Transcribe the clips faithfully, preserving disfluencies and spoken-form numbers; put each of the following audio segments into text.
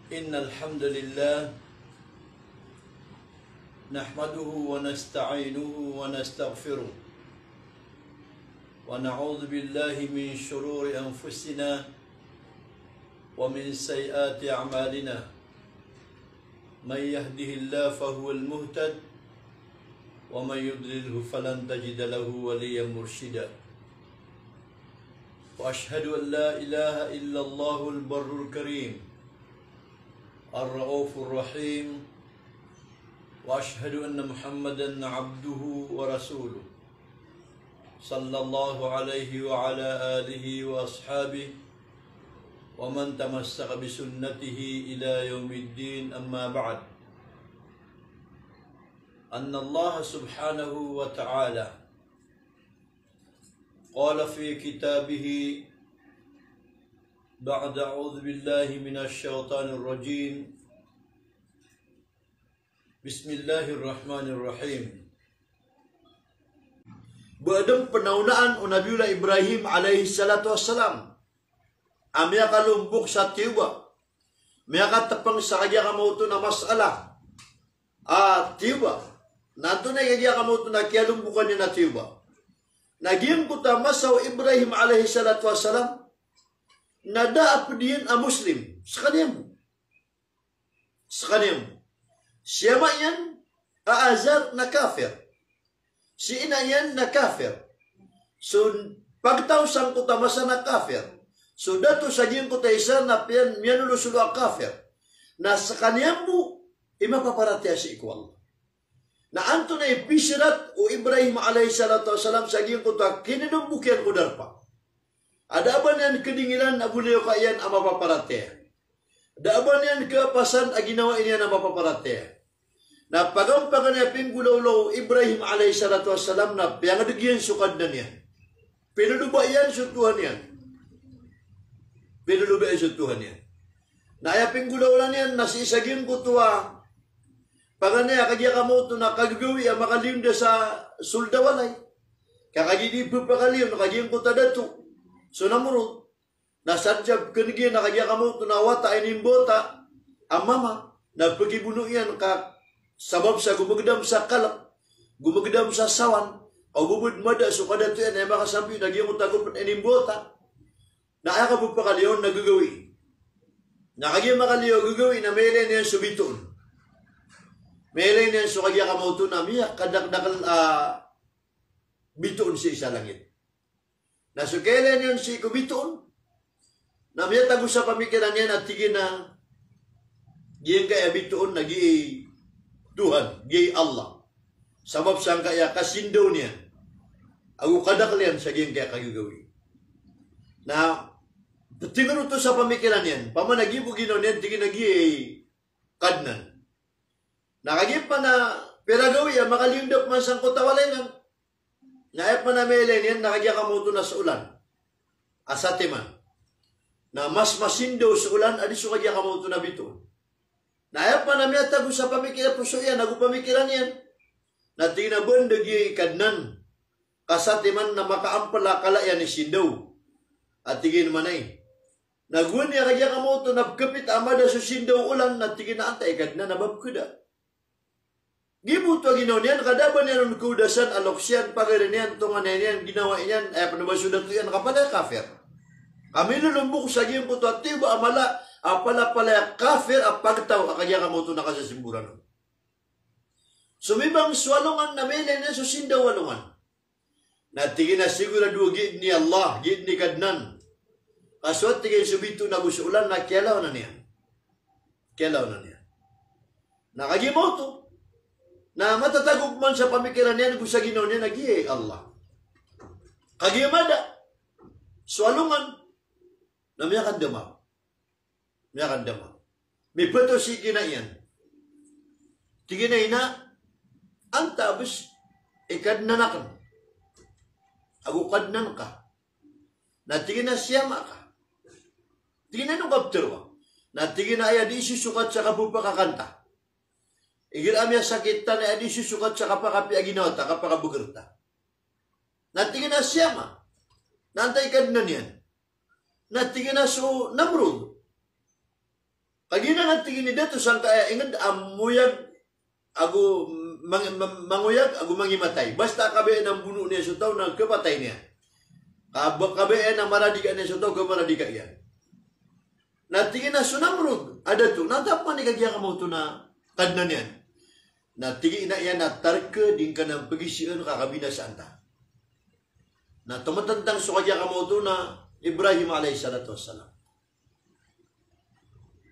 إن الحمد لله نحمده ونستعينه ونستغفره، ونعوذ بالله من شرور أنفسنا ومن سيئات أعمالنا. من يهده الله فهو المهتد، ومن يضلله فلن تجد له وليا مرشدا. وأشهد أن لا إله إلا الله البر الكريم الرؤوف الرحيم، وأشهد أن محمدا عبده ورسوله، صلى الله عليه وعلى آله وأصحابه ومن تمسك بسنته إلى يوم الدين، أما بعد. أن الله سبحانه وتعالى قال في كتابه بعد أعوذ بالله من الشيطان الرجيم. بسم الله الرحمن الرحيم. Ba dn pnaonaan o Nabiyullah Ibrahim alayhis salatu wassalam a miyakalombok sa tiyoba, miyakatpng sa kagiya kamaoto na masala a tiyoba. Na antonaa i kagiya kamaoto na kiyalombokan iyan a tiyoba? Na giyangkoto a masa o Ibrahim alayhis salatu wassalam na da a pd iyan a Muslim, skaniyan bo. Skaniyan bo. Si ama iyan a Azar na kafir. Si ina iyan na kafir. So pagtaw sangkoto a masa na kafir. So dato sa giyangkoto a isa na piyan miyanolosolo a kafir. Na skaniyan bo i mapaparatiyaya sii ko Allah. Na antonaa i pisirat o Ibrahim alayhis salatu wassalam sa giyangkoto a kinolombok iyan ko darpa? A da a ba niyan kdingilan a bolayoka iyan a mapaparatiyaya. Da a ba niyan kapasan a ginawai niyan a mapaparatiyaya. Na paganay a pinggolawla o Ibrahim alayhis salatu wassalam na piyangdg iyan so Kadnan iyan. Pinoloba iyan so Tuhan iyan. Pinoloba iyan so Tuhan iyan. Na aya pinggolawla niyan na sii sa giyangkoto a paganay a kagiya kamaoto na kagagawii a makaliyo dn sa sold a walay. Ka kagiya di pphakaliyo na kagiya giyangkoto a dato, so Namrud, na sadn sa pkhan'g iyan a kagiya kamaoto na wata a inimbawata a mama, na pkibono iyan ka sabap sa gomgdam sa kalk, gomgdam sa sawan, ka o ba bd mada so kadato iyan a aya makasambi na giyangkoto a gopn a inimbawata. Na aya kapphakaliyo on na gagawii. Na kagiya makaliyo a gagawii na mailay niyan so bitoon. Mailay niyan so kagiya kamaoto na miyakadakdakl a bitoon sii sa langit. Na so kailay niyan sii ko bitoon, na miyatago sa pamikiran iyan a tig iyan a giyangkaya bitoon na giyai Tuhan, giyai Allah. Sabap sangkaya kasindaw niyan ago kadakl iyan sa giyangkaya kagagawii. Na pthinger oto sa pamikiran iyan, opama na giya bo ginawa niyan, tig iyan a giyai Kadnan. Na kagiya pman a pira gawii a makaliyo dn pman sangkoto a walay nan. Na aya pman a mailay niyan na kagiya kamaoto na so olan a satiman. Na mas masindaw so olan a di so kagiya kamaoto na bitoon. Na aya pman a miyatago sa pamikir, poso iyan ago pamikiran iyan, na tig iyan a ba dn giyai Kadnan ka satiman na makaampl a kala iyan i sindaw. A tig iyan man ai, na gowani a kagiya kamaoto na pkhapit a mada so sindaw o olan, na tig iyan a antaa i Kadnan a ba pkhada. Giyoto a ginawa niyan ka da a ba niyan on kaodasan a loks iyan, pagari niyan, tonganay niyan, ginawai niyan, aya pn a ba so dato iyan ka palaya kafir. Ka milolombok sa giyangkoto a tiyoba a mala a palapalaya kafir a pagtaw a kagiya kamaoto na kasasimboran on. Somibang so alongan na mailay niyan so sindaw o alongan. Na tig iyan a sigurado a giya dn i Allah, giya dn i Kadnan. Ka so, tig iyan, so bitoon ago so olan na kiyalawanan iyan. Kiyalawanan iyan. Na kagiya maoto na matatago pman sa pamikiran iyan ago sa ginawa niyan a giyai Allah. Kagiya mada so alongan na miyakandama. Miyakandama. Mipto sii ki ina iyan. Tig iyan a, "Ina, antaa bs i Kadnan akn ago Kadnan ka?" Na tig iyan a, "Si ama ka." Tig iyan a, "Ino ka ptharoa?" Na tig iyan a, "Aya di isosokat sa kapphakakanta. Igira a miyasakit ta na aya di isosokat sa kapakapiya a ginawa ta, kapakabagr ta." Na tig iyan a, "Si ama, na antaa i Kadnan iyan?" Na tig iyan a so Namrud. Kagiya na tig iyan i dato sangkaya inged a moyag ago mang-, mang-, mangoyag ago mangimatay. Basta kabayaan a mbonoon iyan so taw na kapatay niyan. Kab-, kabayaan a maradiga niyan so taw, kapmaradiga iyan. Na tig iyan a so Namrud a dato, na antaa pman i kagiya kamaoto na kadnan iyan. Na tig iyan a aya tarka di ngka nan pagisian ka kabinasaan ta. Na tomatantang so kagiya kamaoto na Ibrahim alayhis salatu wassalam.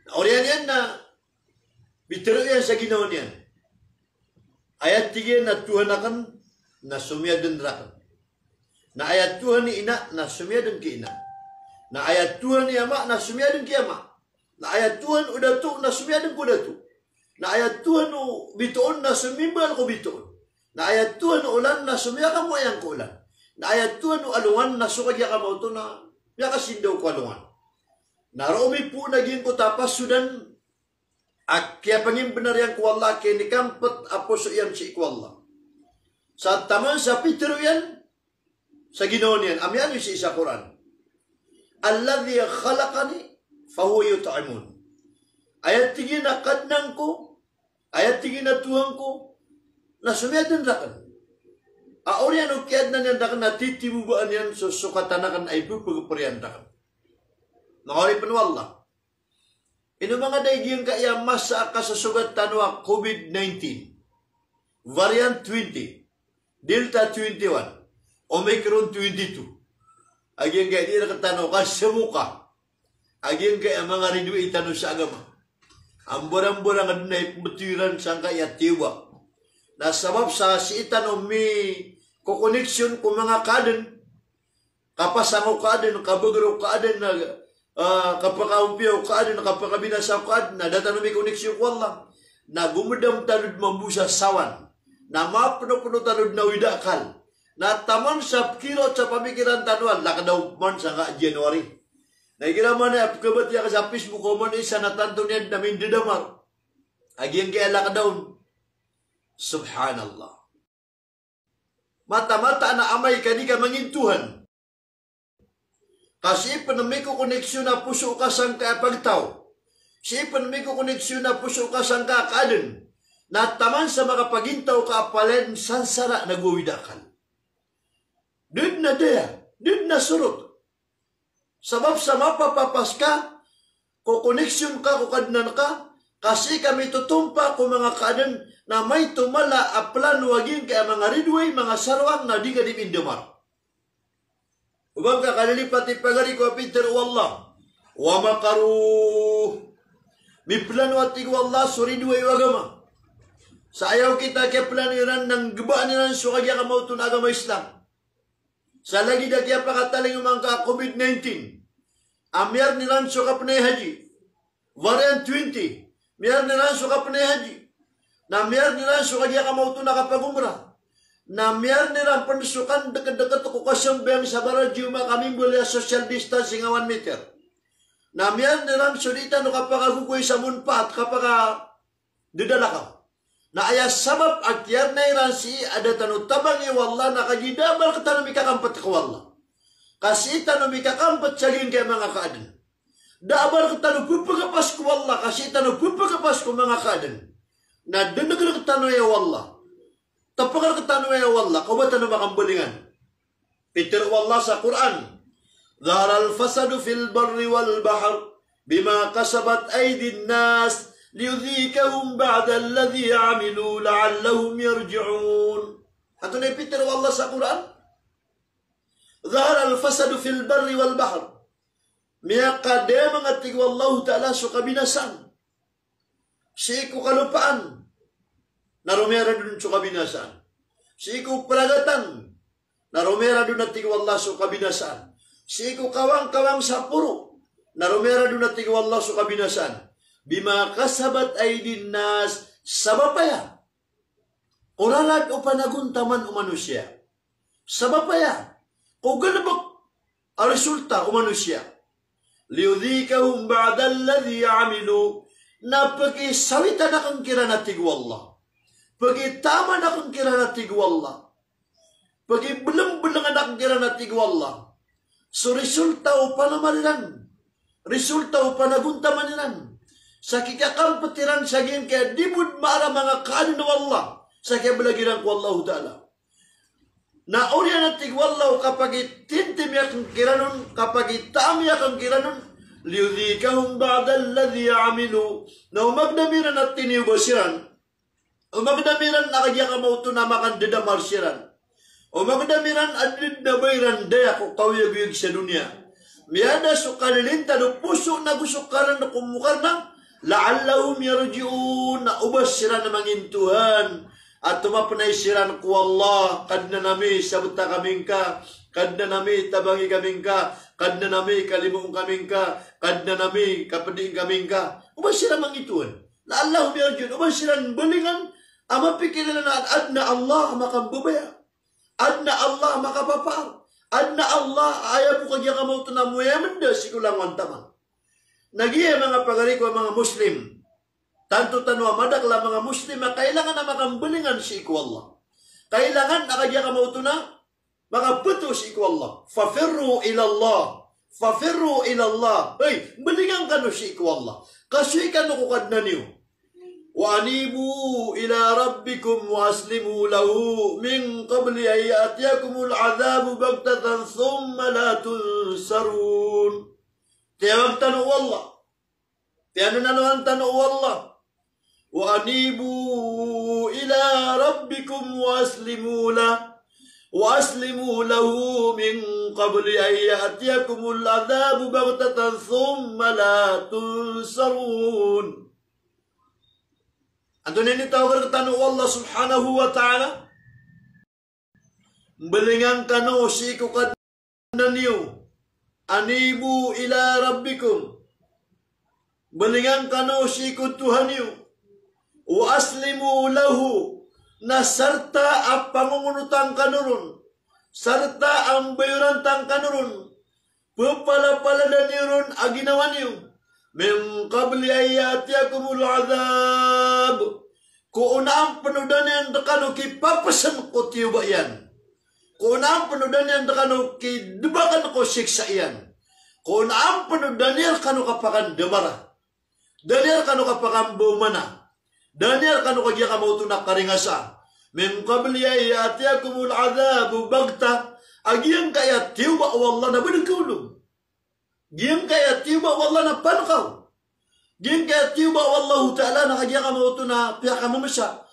Na oriyan iyan na pitharo iyan sa ginawa niyan. Aya tig iyan a Tuhan aken na so miyadn raken. Na aya Tuhan i ina na so miyadn ki ina. Na aya Tuhan i ama na so miyadn ki ama. Na aya Tuhan o dato na so miyadn ko dato. Na aya Tuhan o bitoon na so mimbaal ko bitoon. Na aya Tuhan o olan na so miyakamoayan ko olan. Na aya Tuhan o alongan na so kagiya kamaoto na miyakasindaw ko alongan. Na roo mipoon a giyangkoto a pasodan a kiyapangimbnar iyan ko Allah, kiyanikampet a poso iyan sii ko Allah. Sa taman sa pitharo iyan sa ginawa niyan a miyaaloy sii sa Qur'an. "Alladhi khalaqani fahuwa yut'imun." Aya tig iyan a Kadnan ko, aya tig iyan a Tuhan ko, na so miyadn raken. A oriyan o kiyadnan iyan raken na titibobaan iyan so sokatan aken a ipepegper iyan raken. Manga oripen o Allah. Ino manga da i giyangkaya masa a kasosogat tano a COVID nineteen, variant twenty, Delta twenty-one, Omicron twenty-two. A giyangkaya di rektano kasemoka. A giyangkaya manga ridoay tano sa agama. Ambarambarang a dn a ipmbtowi ran sangkaya tiyoba. Na sabap sa sii tano mikokoneksyon ko manga kaadn, kapasang o kaadn, kabagr o kaadn, ah, kapakaompiya o kaadn, kapakabinasa o kaadn, na da tano mikoneksyon ko Allah. Na gomdam tano dn mambo sa sawan. Na mapnopno tano dn a awid a akal. Na taman sa pkhiroot sa pamikiran tano a lockdown man sangka January. Na igira man a pkhabatiya ka sa Facebook, oman isa na tanto niyan na mindadamar a giyangkaya lockdown. Subhanallah. Mataan-mataan a amay ka di ka mangintohan. Ka sii pn mikokoneksyon a poso ka sangkaya pagtaw. Sii pn mikokoneksyon a poso ka sangkaya kaadn. Na taman sa makapagintaw ka a palaya dn sansara na go awid a akal. Da dn a daya, da dn a sorot. Sabap sa mapapapas ka ko koneksyon ka ko Kadnan ka, ka sii ka mitotompa ko manga kaadn, na maito mala a plano a giyangkaya manga ridoay, manga saroang na di ka di mindamar. O ba ngka kalilipat i pagari ko a pitharo o Allah. Wa makaru. Miplano a tig o Allah so ridoay o agama. Sa aya okit a kiyaplano iran na nggbaan iran so kagiya kamaoto na agama Islam. Sa lagid a kiyapakatalingoma ngka a COVID nineteen a miyarn iran so kapnay haji. Variant twenty, miyarn iran so kapnay haji. Na miyarn iran so kagiya kamaoto na kapagomra. Na miyarn iran pn so kandekdeket ko kasambayang sa baradiyoma ka mimbaloy a social distancing a one meter. Na miyarn iran so di tano kapakagogoy sa monpaat, kapaka dedalakaw. Na aya sabap a kiyarna iran sii a da tano tabangi o Allah na kagiya da a ba rktano mikakampet ko Allah. Ka sii tano mikakampet sa giyangkaya manga kaadn. Da a ba rktano pphagapas ko Allah, ka sii tano pphagapas ko manga kaadn. Na dndg rktano aya o Allah. Tpng rktano aya o Allah, ka o ba tano makambalingan. Pitharo o Allah sa Qur'an, "Zaharal fasadu fil barri wal bahr bima kasabat aydin nas liyudhiqahum ba'dalladhi amilu la'allahum yarji'un." Antonaa i pitharo o Allah sa Qur'an? "Zaharal fasadu fil barri wal bahr." Miyakadayamang, a tig o Allahu Ta'ala, so kabinasaan sii ko kalopaan, na romiyaradon so kabinasaan. Sii ko pragatan, na romiyaradon, a tig o Allah, so kabinasaan. Sii ko kawang-kawang sa poro, na romiyaradon, a tig o Allah, so kabinasaan. Bima kasabat aydin nas, sabap aya ko rarad o panagontaman o manosiya. Sabap aya ko galbk a resulta o manosiya. Liyudhiqahum ba'dalladhi amilu, na pkisawitan akn kiran, a tig o Allah. Pkitaman akn kiran, a tig o Allah. Pkiblngblngan akn kiran, a tig o Allah, so resulta o panamal iran, resulta o panagontaman iran. sa kikakampet iran sa giyangkaya di bo maara manga kaadn o Allah, sa kiyablagi ran ko Allahu Ta'ala. Na oriyan a tig o Allah o kapagitintimiyaken kiran on, kapagitaamiyaken kiran on, liyudhiqahum ba'dalladhi 'amilu. Na o magdam iran a tiniyoba siran, o magdam iran a kagiya kamaoto na makandadamar siran, o magdam iran a di dn a ba iran daya ko kaoyagoyag sa doniya. Miyada so kalilintad o poso nago so karan ko mokarna, la'allahum yarji'un, na o ba siran mangintohan a tomapnay siran ko Allah, Kadnan ami, sabota kami ngka, Kadnan ami, tabangi kami ngka, Kadnan ami, kalimoon kami ngka, Kadnan ami, kapediing kami ngka. O ba siran mangintohan. La'allahum yarji'un, o ba siran mbalingan a mapikir iran a adn a Allah a makambabaya, adn a Allah a makapapaar, adn a Allah a aya bo kagiya kamaoto na moyamenda sii ko langowan taman. Na giya manga pagari ko a manga Muslim, tanto tano a madakel a manga Muslim a kailangan a makambalingan sii ko Allah. Kailangan a kagiya kamaoto na makapto sii ko Allah. Fafirru ila Allah. Fafirru ila Allah. Hay, mbalingan kano sii ko Allah. Kasoy kano ko Kadnan iyo. Wa anibu ila rabbikum wa aslimu lahu min qabli an ya'tiyakumul adhabu baghtatan thumma la tunsarun. Tiyawag tano o Allah. Piyananalowan tano o Allah. Wa anibu ila rabbikum wa aslimu lah. Wa aslimu lahu min qabli an ya'tiyakumul adhabu baghtatan thumma la tunsarun. Antonaa i initawag rektano o Allah subhanahu wa ta'ala? Mbalingan kano sii ko Kadnan iyo. Anibu ila rabbikum. Mbalingan kano sii ko Tohan iyo. Wa aslimu lahu. Na sarta a pangongonotan kano ron, sarta a mbayorantan kano ron, pepalapaladan iyo ron a ginawa niyo. Min qabli an ya'tiyakumul adhab. Ko onaan pen o da niyan rekano kipapesen ko tiyoba iyan. Ko onaan pen o da niyan rekano kidebaken ko siksa iyan. Ko onaan pen o da niyan rekano kapakandamara. Da niyan rekano kapakambomana. Da niyan rekano kagiya kamaoto na karingasa. Min qabli an ya'tiyakumul adhabu baghtah. A giyangkaya tiyoba o Allah na badeg ka olom. Giyangkaya tiyoba o Allah na pankaw. Giyangkaya tiyoba o Allahu Ta'ala na kagiya kamaoto na piyakamemesa.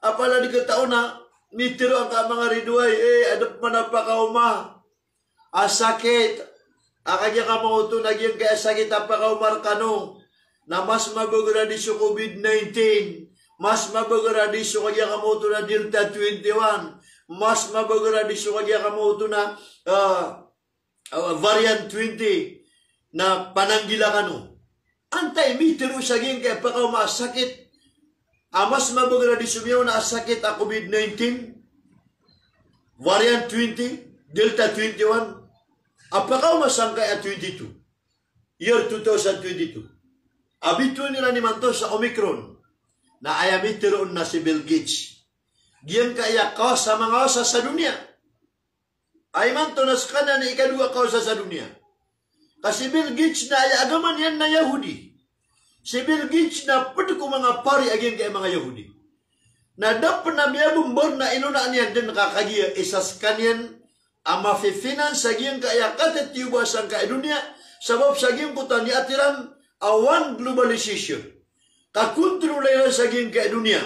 Apaladi ketao na mitero angka manga ridoay, eh, adep man a pakaoma a sakit a kagiya kamaoto na giyangkaya sakit a pakaoma rekano na mas mabeger a di so covid nineteen, mas mabeger a di so kagiya kamaoto na Delta twenty-one, mas mabeger a di so kagiya kamaoto na, ah, ah, variant twenty na pananggila kano. Antaa i mitero sa giyangkaya pakaoma a sakit a mas mabeger a di so miyaona a sakit a covid nineteen, variant twenty, Delta twenty-one, a pakaoma sangkaya twenty-two, year two thousand twenty-two. A bitowan iran imanto sa Omicron. Na aya mitero on na si Bill Gates. Giyangkaya kawasa mangawasa sa doniya. Aya imanto na sekaniyan i ikadowa kawasa sa doniya. Ka si Bill Gates na aya agama niyan na Yahudi. Si Bill Gates na ped ko manga pari a giyangkaya manga Yahudi. Na da pen a miyabembar na inonaan iyan den ka kagiya isa sekaniyan a mafi-finance sa giyangkaya katetiyoba sangkaya doniya, sabap sa giyangkoto a niyaat iran a one globalization. Kakontrola iran sa giyangkaya doniya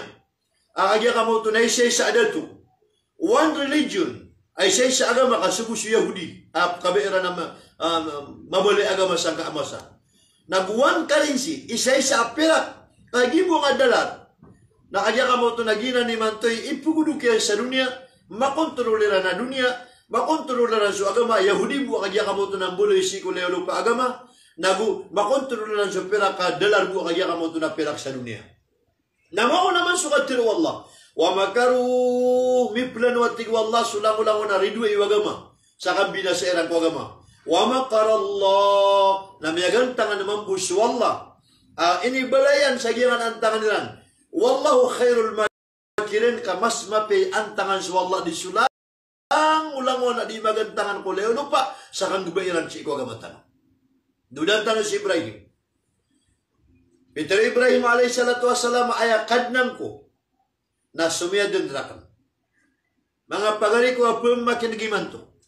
a kagiya kamaoto na isaisa a dato. One religion, a isaisa a agama, ka sogo so Yahudi a kabaya iran a ma-, a ma-, mabalay a agama sangkaya masa. Nago one currency, isaisa a pirak, ka giya bo nga dalar. Na kagiya kamaoto na giyanan imanto i ipegodok iyan sa doniya, makontrol iran a doniya, makontrol iran so agama a Yahudi bo a kagiya kamaoto na mbalay sii ko liyalopa a agama, nago makontrol iran so pirak a dalar bo a kagiya kamaoto na pirak sa doniya. Na maona man so katero o Allah. Wa makaru, miplano a tig o Allah so langolangon a ridoay o agama sa kambinasa iran ko agama. Wa makarallah, na miyagantangan man bo so Allah a inibalayan sa giyanan a antangan iran. Wallahu khairul makirin, ka mas mapiya i antangan so Allah di so langolangon a di magantangan ko liyalopa sa kanggabay iran sii ko agama tano. Dodan tano si Ibrahim. Pitharo o Ibrahim alayhis salatu wassalam a aya Kadnan ko na somiyadn rakn. Manga pagari ko a pmakin'g imanto.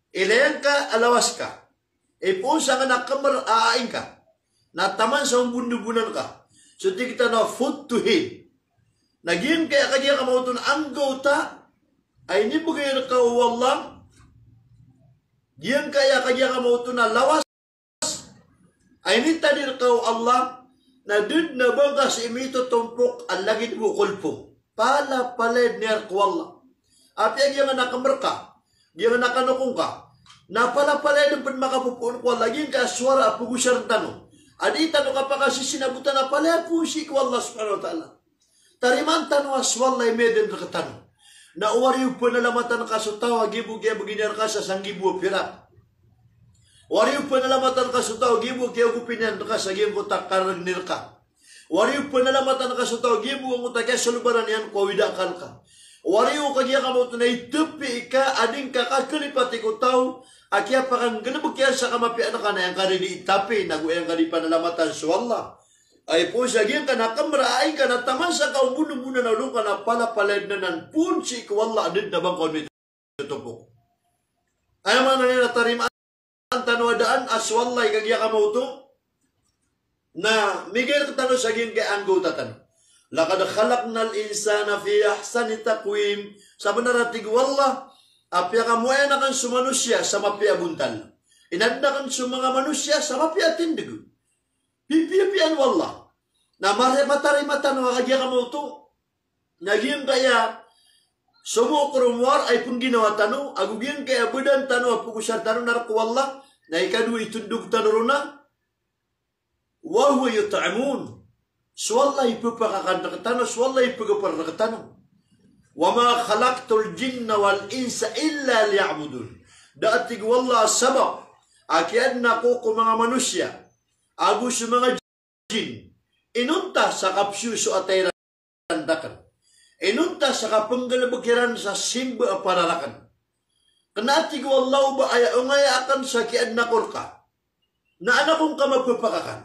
Ilay ngka a lawas ka. Ipoon sangkanan a kmr a ain ka. Na taman sa ombondobonan ka. So tig tano a foot to head. Na giyangkaya kagiya ka maoto na anggawta a inibgay rka o Allah. Giyangkaya kagiya ka maoto na lawas a initadir ka o Allah, na da dn a ba ngka sii mitotompok a lagid bo ko lpong. Palapalaya dn iyan rka o Allah. Apiya giyangkanan a kmr ka, giyangkanan a kanokong ka, na palapalaya dn pn makapopoon ko Allah. Giyangkaya sowara a pagosarn tano a di tano kapakasisinabotan a palaya poon sii ko Allah subhanahu wa ta'ala. Tarimaan tano a so Allah i miyadn rktano. Na o wari o pnalamatan ka so taw a giya bo kiyabgi niyan rka sa sanggibo a pirak. O wari o pnalamatan ka so taw a giya bo kiyaogopi niyan rka sa giyangkoto a kargn rka. O wari o pnalamatan ka so taw a giya bo angkoto a kiyasolbaran iyan ko awid a akal ka. O wari o kagiya ka maoto na itapi ka a di ngka kakalipati ko taw a kiyapakanggalbk iyan sa kamapiya ngka na aya ngka di itapi, nago aya ngka di panalamatan so Allah. Ay poon sa giyangkanan a kmr a ain ka na taman sa kaombondobonan a olo ngka na palapalaya dn anan poon sii ko Allah a da dn a ba ngka on mitotompok. Aya maana niyan na tarimaan tano a daan a so Allah i kagiya ka maoto na migay rktano sa giyangkaya anggawta tano. Laqad khalaqnal insana fi ahsani taqwim. Sabnar a tig o Allah a piyakamoayan akn so manosiya sa mapiya a bontal. Inadn akn so manga manosiya sa mapiya a tindg. Pipiyapiya o Allah. Na mari, matarima tano a kagiya ka maoto na giyangkaya somokoromowar a ipngginawa tano, ago giyangkaya badan tano a pagosar tano na rk o Allah, na ikadowa itondog tano ron na, wa huwa yut'imun. So Allah i ppakakan rktano, so Allah i pgpr rktano. Wa ma khalaqtul jinna wal insa illa liya'budun. Da a tig o Allah a sabap a kiyaadn ako ko manga manosiya ago so manga jin inonta sa kapsosoat iran rakn, inonta sa kapnggalbk iran sa simba a para rakn. Kna a tig o Allah o ba aya ongaya akn sa kiyaadn ako rka na an ako ngka mapphakakan,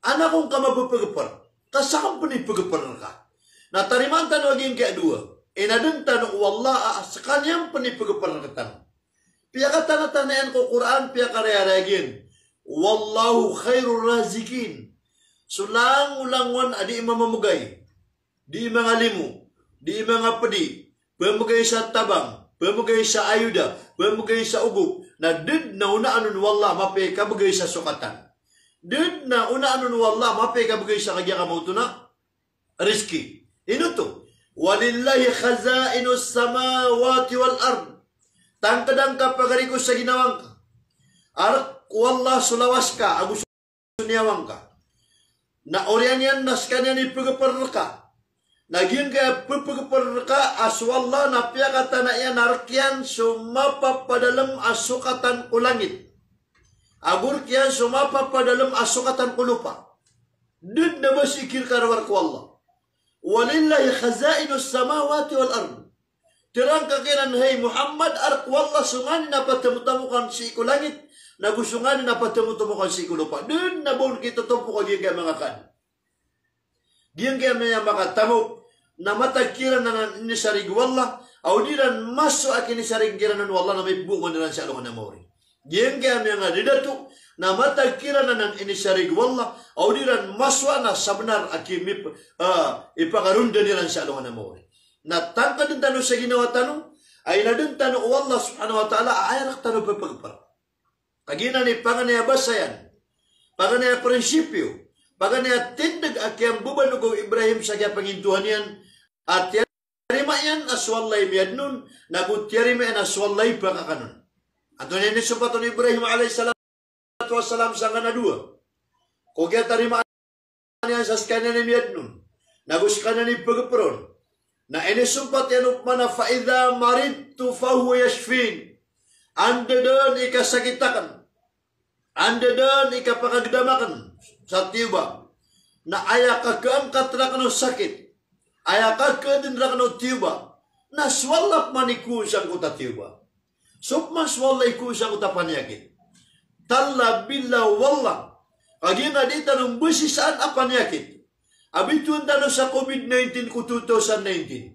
an ako ngka mapphagpr, ka sakn pn i pgpr rka. Na tarimaan tano a giyangkaya dowa, inadn tano o Allah a skaniyan pn i pgpr rktano. Piyakatanatanaan ko Qur'an, piyakarayarayag iyan, wallahu khairur raziqin. So langolangon a dii mamamgay, dii mangalimo, dii mangapdi, pmgay sa tabang, pmgay sa ayuda, pmgay sa ogop, na da dn a onaan on o Allah a mapiya i kabgay sa sokatan. Da dn a onaan on o Allah a mapiya i kabgay sa kagiya ka maoto na rizki. Ino oto? Walillahi khazainus samawati wal ard. Tangkda ngka pagari ko sa ginawa ngka. A rk o Allah so lawas ka ago so niyawa ngka. Na oriyan iyan na skaniyan i pgpr rka. Na giyangkaya ppgpr rka a so Allah na piyakatana iyan a rk iyan so mapapadalm a sokatan ko langit, ago rk iyan so mapapadalm a sokatan ko lopa. Da dn a ba sii ki rka rowar ko Allah. Walillahi khazainus samawati wal ard. Terangka kiran, hay Muhammad, a rk o Allah so nganin a patamotamokan sii ko langit, nago so nganin a patamotamokan sii ko lopa. Da dn a ba on kitotompok a giyangkaya manga kaadn. Giyangkaya manga makatamok na matag kiran anan inisarig o Allah, a o di ran masowa a kinisarig kiran anan o Allah na mipboman iran sa alongan a maori. Giyangkaya manga dadato na matag kiran anan inisarig o Allah, a o di ran masowa na sabnar a kimip, ah, ipakarondan iran sa alongan a maori. Na tangkdn tano sa ginawa tano a inadn tano o Allah subhanahu wa ta'ala a aya rktano ppgpr. Kagiya nan i paganay a basa iyan, paganay a prinsipyo, paganay a tindg a kiyambabanog o Ibrahim sa kiyapangintohan iyan, a tiyarima iyan a so Allah i miyadn on, nago tiyarima iyan a so Allah i pakakan on. Antonaa i inisompat on o Ibrahim alayhis salatu wassalam sangkanan a dowa? Ko kiyatarimaan iyan sa skaniyan i miyadn on, nago skaniyan i pgpr on. Na inisompat iyan opama na, "Fa idha maridtu fahuwa yashfin." Anda dn i kasakit akn, anda dn i kapakagdam akn sa tiyoba, na aya kakaangkat rakn o sakit, aya kakaadn rakn o tiyoba, na so Allah pman i kowa sangkoto a tiyoba. So pman so Allah i kowa sangkoto a paniyakit. Talla billah wallah, Kagiya na di tano mbasisaan a paniyakit. A bitowan tano sa covid nineteen ko two thousand nineteen.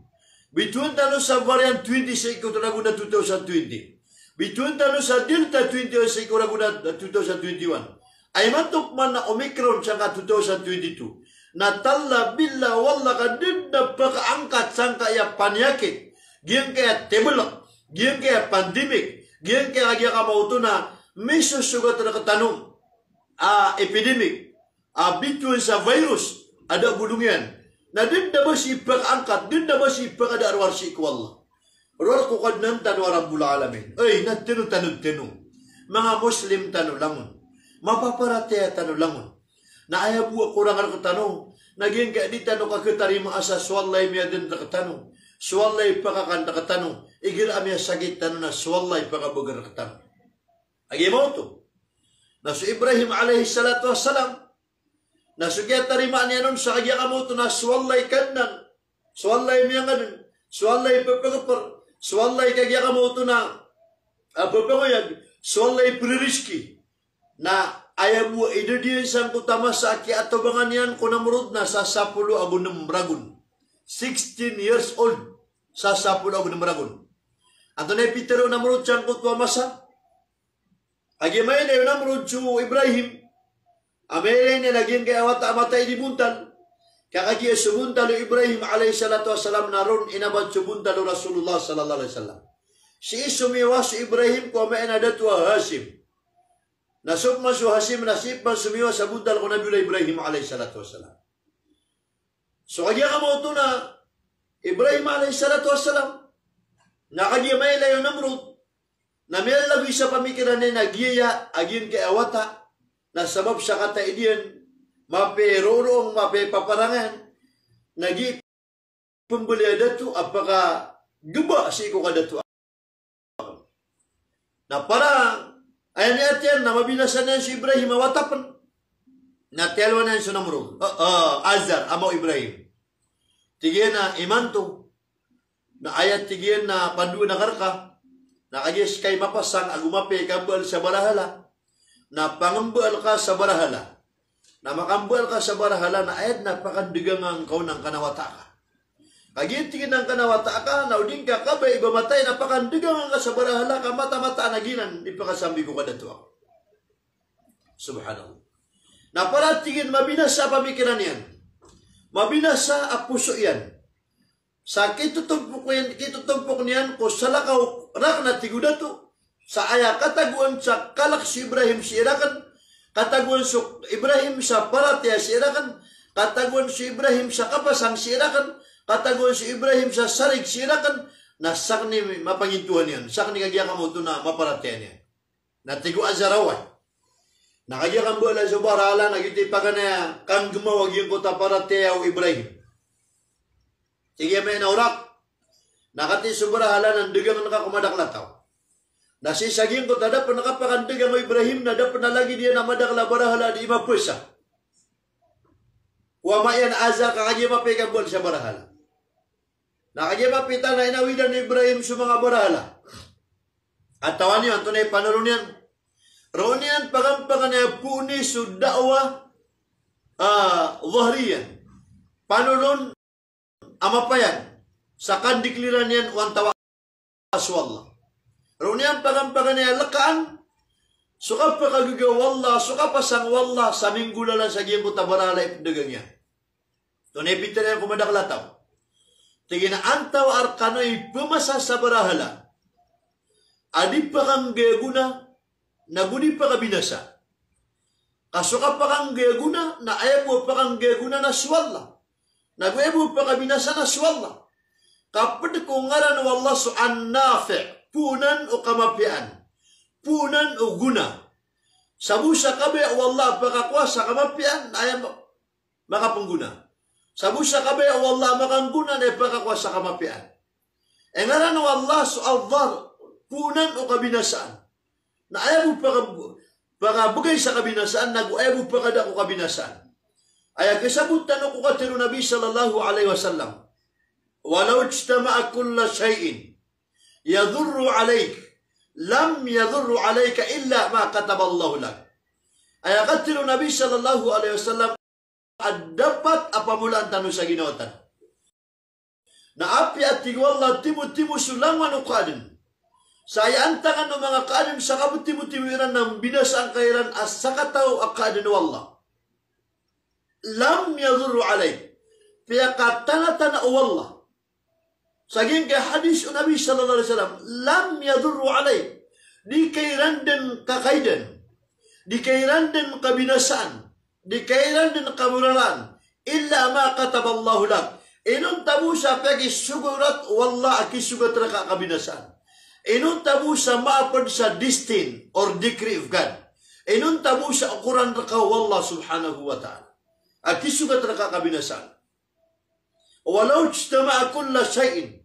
Bitowan tano sa variant twenty sii ko ragon a two thousand twenty. Bitowan tano sa Delta twenty-one sii ko ragon a two thousand twenty-one. Aya imanto pman na Omicron sangka two thousand twenty-two. Na talla billa walla ka da dn a pakaangkat sangkaya paniyakit. Giyangkaya tebelek, giyangkaya pandemic, giyangkaya kagiya kamaoto na misosogat rektano a epidemic, a bitowan sa virus a da bolong iyan. Na da dn a ba sii pakaangkat, da dn a ba sii pakada a rowar sii ko Allah. Rowar ko Kadnan tano a Rabbul Alamin. Oy, na tano, tano, tano. Manga Muslim tano langon. Mapaparatiyaya tano langon. Na aya bo a korang rektano, na giyangkaya di tano kaketarimaa sa so Allah i miyadn rektano, so Allah i pakakan rektano, igira a miyasakit tano na so Allah i pakabeger rektano. Kagiya maoto. Na so Ibrahim alayhis salatu wassalam, na so kiyatarimaan iyan on sa kagiya kamaoto na so Allah i Kadnan, so Allah i miyangadn, so Allah i pepegper, so Allah i kagiya kamaoto na, ah, pepengoyag, so Allah i pererizki. Na aya bo a idad iyan sangkoto a masa a kiyatobangan iyan ko Namrud na sa sapolo ago nem ragon. Sixteen years old. Sa sapolo ago nem ragon. Antonaa i pitharo o Namrud sangkoto a masa? Kagiya mailay o Namrud so Ibrahim a mailay niyan a giyangkaya wata a matay di bontal. Ka kagiya so bontal o Ibrahim alayhis salatu wassalam na ron inabat so bontal o Rasulullah sallallahu alayhi wasallam. Sii somiyowa so Ibrahim ko ama iyan a dato a Hashim. Na so pman so Hashim na sii pman somiyowa sa bontal ko Nabiyullah Ibrahim alayhis salatu wassalam. So kagiya kamaoto na Ibrahim alayhis salatu wassalam, na kagiya mailay o Namrud, na miyalagoy sa pamikiran iyan a giyaya a giyangkaya wata na sabap sa kataid iyan, mapiya roroong, mapiya paparangan, na giya pembeli a dato a pakageba sii ko kadato. Na para aya miyatiyan na mabinasa niyan so Ibrahim a wata pen. Na tiyalowan iyan so Namrud. Eh, eh, Azar, ama o Ibrahim. Tig iyan a imanto. Na aya tig iyan na pandoan akn rka. Na kagiya seka i mapasang ago mapiya i kambaal sa barahala. Na pangambaal ka sa barahala. Na makambaal ka sa barahala na aya dn a pakandegangan ka on angkanan a wata ka. Kagiya tig iyan angkanan a wata ka, na o di ngka kabaya i ba matay na pakandegangan ka sa barahala ka mataan-mataan a giyanan i pakasambi ko kadato ako. Subhanallah. Na para tig iyan mabinasa a pamikiran iyan. Mabinasa a poso iyan. Sa kitotompok iyan, kitotompok niyan ko salakaw rakn a tig o dato. Sa aya katagoan sa kalek so Ibrahim sii rakn, katagoan so Ibrahim sa paratiyaya sii rakn, katagoan so Ibrahim sa kapasang sii rakn, katagoan so Ibrahim sa sarig sii rakn, na sakn i mapangintohan iyan, sakn i kagiya kamaoto na maparatiyaya niyan. Na tig o Azar a oway. Na kagiya kambaala so barahala na giyoto i paganay a kanggemaw a giyangkoto a paratiyaya o Ibrahim. Tig iyan a maya na orak. Na katii so barahala na ndegangen ka ko madakel a taw. Na sii sa giyangkoto a da pen kapakandegang o Ibrahim na da pen a lagid iyan a madakel a barahala a di mapesa. Ko ama iyan a Azar ka kagiya mapiya i kambaal sa barahala. Na kagiya mapiya i tana inawidan o Ibrahim so manga barahala. Katawan iyo antonaa i panolon iyan. Roo niyan pagampagan a poon i so da'wah, ah, zahriyah. Panolon a mapayan sa kandikliran iyan o antawaa so Allah. Roo niyan pagampagan a lekaan so kapakagaga o Allah, so kapasang o Allah sa minggolalan sa giyangkoto a barahala i pendagang iyan. Antonaa i pitero iyan ko madakel a taw? Tig iyan a antawaa rekano i pemasa sa barahala a di pakanggagona nago di pakabinasa. Ka so kapakanggagona na aya bo a pakanggagona na so Allah. Nago aya bo a pakabinasa na so Allah. Ka ped ko ngaran o Allah so An-Nafi', poonan o kamapiyaan, poonan o gona. Sabo sa kabaya o Allah a pakakowa sa kamapiyaan, na aya ma-, makapenggona. Sabo sa kabaya o Allah a makanggona na ipakakowa sa kamapiyaan. Aya ngaran o Allah so Adh-Dharr, poonan o kabinasaan. Na aya bo paka-, pakabegay sa kabinasaan, nago aya bo pakada ko kabinasaan. Aya kisabot tano ko katero o Nabi sallallahu alaihi wasallam, "Walau ijtama'a kullu shay'in yadurru alaik, lam yadurru alaika illa ma kataballahu lak." Aya katharo o Nabi sallallahu alaihi wasallam a dapat a pamolaan tano sa ginawa tano. Na apiya, tig o Allah, timotimo so langowan o kaadn sa aya antakan o manga kaadn sa kabotimotimo iran na mbinasaan ka iran a sakataw a kaadn o Allah. Lam yadurru alaik. Piyakatanatana o Allah sa giyangkai a hadis o Nabi sallallahu alaihi wasallam, lam yadurru alaik. Di ka iran dn kakaidan. Di ka iran dn kabinasaan. Di ka iran dn kamoralaan. Illa ma kataballahu lak. Inonta bo sa piyakisogat o Allah a kisogat rka a kabinasaan. Inonta bo sa maapd sa destiny or decree of God. Inonta bo sa okoran rka o Allah subhanahu wa ta'ala a kisogat rka a kabinasaan. Walau ijtama'a kullu shay'in.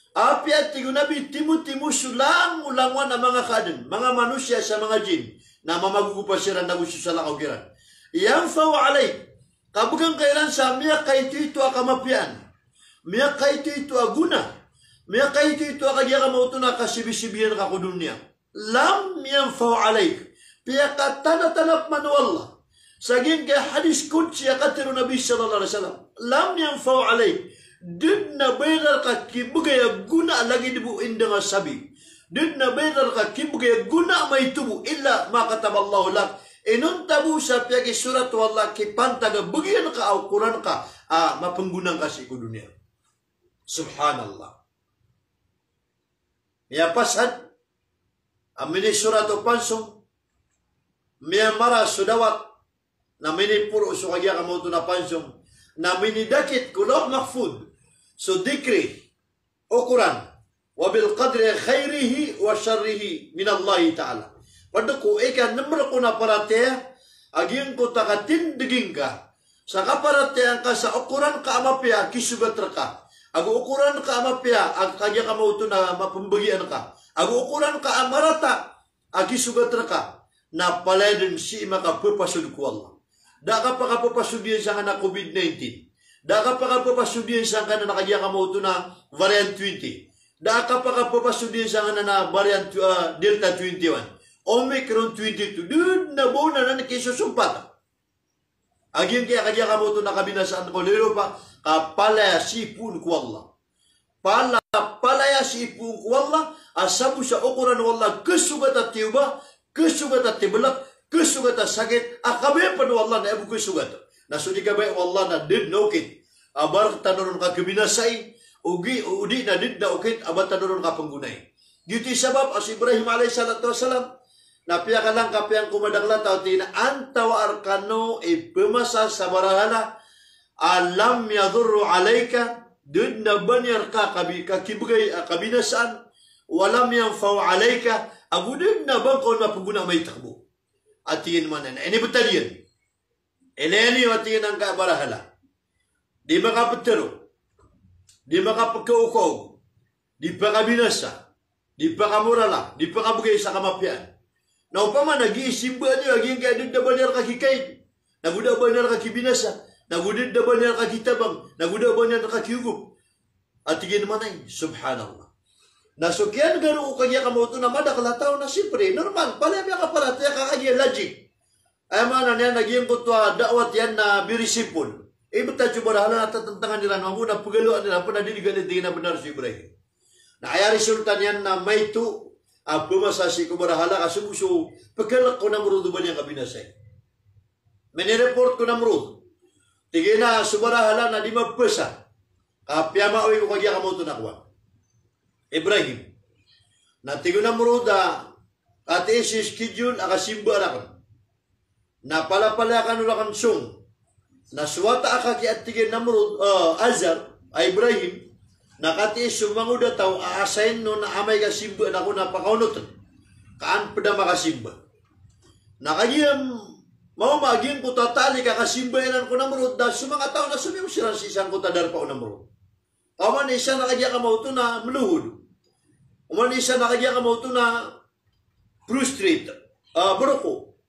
Apiya, tig o Nabi, timotimo so langolangowan a manga kaadn, manga manosiya sa manga jinn, na mamagogopa siran ago so salakaw kiran, yanfa'u alaik, ka bgan ka iran sa miyakaitoito a kamapiyaan, miyakaitoito a gona, miyakaitoito a kagiya ka maoto na kasibisibiyan ka ko doniya. Lam yanfa'u alaik. Piyakatanatana pman o Allah sa giyangkai a hadis qudsi a katharo o Nabi sallallahu alaihi wasallam, lam yanfa'u alaik. Da dn a ba iran rka kibgay a gona a lagid bo indang a sabi. Da dn a ba iran rka kibgay a gona a maito bo, illa ma kataballahu lak. Inonta bo sa piyakisorat o Allah a kipantag a bgan ka a okoran ka a mapnggona ngka sii ko doniya. Subhanallah. Miyapasad a minisorat o pansong, miyamara so dawat, na miniporo so kagiya ka maoto na pansong, na minidakit ko Lawh Mahfudh so decree, okoran, wa bil qadri khairihi wa sharrihi minallahi ta'ala. Pd ko ika nmr ko na paratiyaya a giyangkoto a katindg ingka sa kaparatiyayaan ka sa okoran ka a mapiya a kisogat rka, ago okoran ka a mapiya a kagiya ka maoto na mapmbagian ka, ago okoran ka a marata a kisogat rka, na palaya dn sii makapphasod ko Allah. Da a kapakapphasod iyan sangkanan a covid nineteen. Da a kapakapphasod iyan sangkanan a kagiya ka maoto na variant twenty. Da a kapakapphasod iyan sangkanan a variant, ah, Delta twenty-one. Omicron twenty-two. Da dn a ba on anan kisosompat a giyangkaya kagiya ka maoto na kabinasaan ko lolopa, ka palaya sii poon ko Allah. Pala, palaya sii poon ko Allah a sabap sa okoran o Allah a khasogat a tiyoba, khasogat a tiblk, khasogat a sakit a kabaya pn o Allah na aya bo khasogat. Na so di kabaya o Allah na da dn a okit a ba rktano ron kakhabinasai, ogi, odi na da dn a okit a ba tano ron kapnggonai. Giyoto i sabap a so Ibrahim alayhis salatu wassalam na piyakalangkap iyan ko madakl a taw, tig iyan a antawaa rkano i pmasa sa barahala a lam yadurru alayka, da dn a ba niyan rka kabi-, kakibgay a kabinasaan, wa lam yanfa'u alayka, ago da dn a ba ngka on mapnggona a maito bo. A tig iyan man a inibtad iyan. Ilaya niyo a tig iyan angkai a barahala. Di makaptharo. Di makapkaokaog. Di pakabinasa. Di pakamorala. Di pakabgay sa kamapiyaan. Na opama na gii simbaa niyo a giyangkaya da dn a ba niyan rka kikaid, nago da a ba niyan rka kibinasa, nago da dn a ba niyan rka kitabang, nago da a ba niyan rka kiogop. A tig iyan man a, subhanallah. Na so kiyan'ga roo ko kagiya ka maoto na madakl a taw na siyempre, normal, palaya miyakaparatiyaya ka, kagiya logic. Aya maana niyan na giyangkoto a da'wat iyan na very simple. Ibtad so barahala na tatantngan iran mambo na pgaloan iran pn a di dn gii tig iyan a bnar so Ibrahim. Na aya resulta niyan na maito a pmasa sii ko barahala ka so bo so pkhalk o Namrud o ba niyan kabinasai. Minireport ko Namrud. Tig iyan a so barahala na di mapasa ka piyamaoy ko kagiya ka maoto na kowan, Ibrahim. Na tig o Namrud a katii so schedule a kasimbaa rakn. Na palapalaya kano rakn song. Na so wata a kaki a tig iyan Namrud, eh, Azar, a Ibrahim, na katii so mangoda taw a assign on a amay ka simbaan ako na pakaonotn. Ka an pd a makasimba. Na kagiya maoma a giyangkoto a taalik a kasimbaa iran ko Namrud, da so manga taw na somiyowa siran sii sangkoto a darpa o Namrud. Oman i isa na kagiya ka maoto na mlohod. Oman i isa na kagiya ka maoto na prostrate. Ah, broko.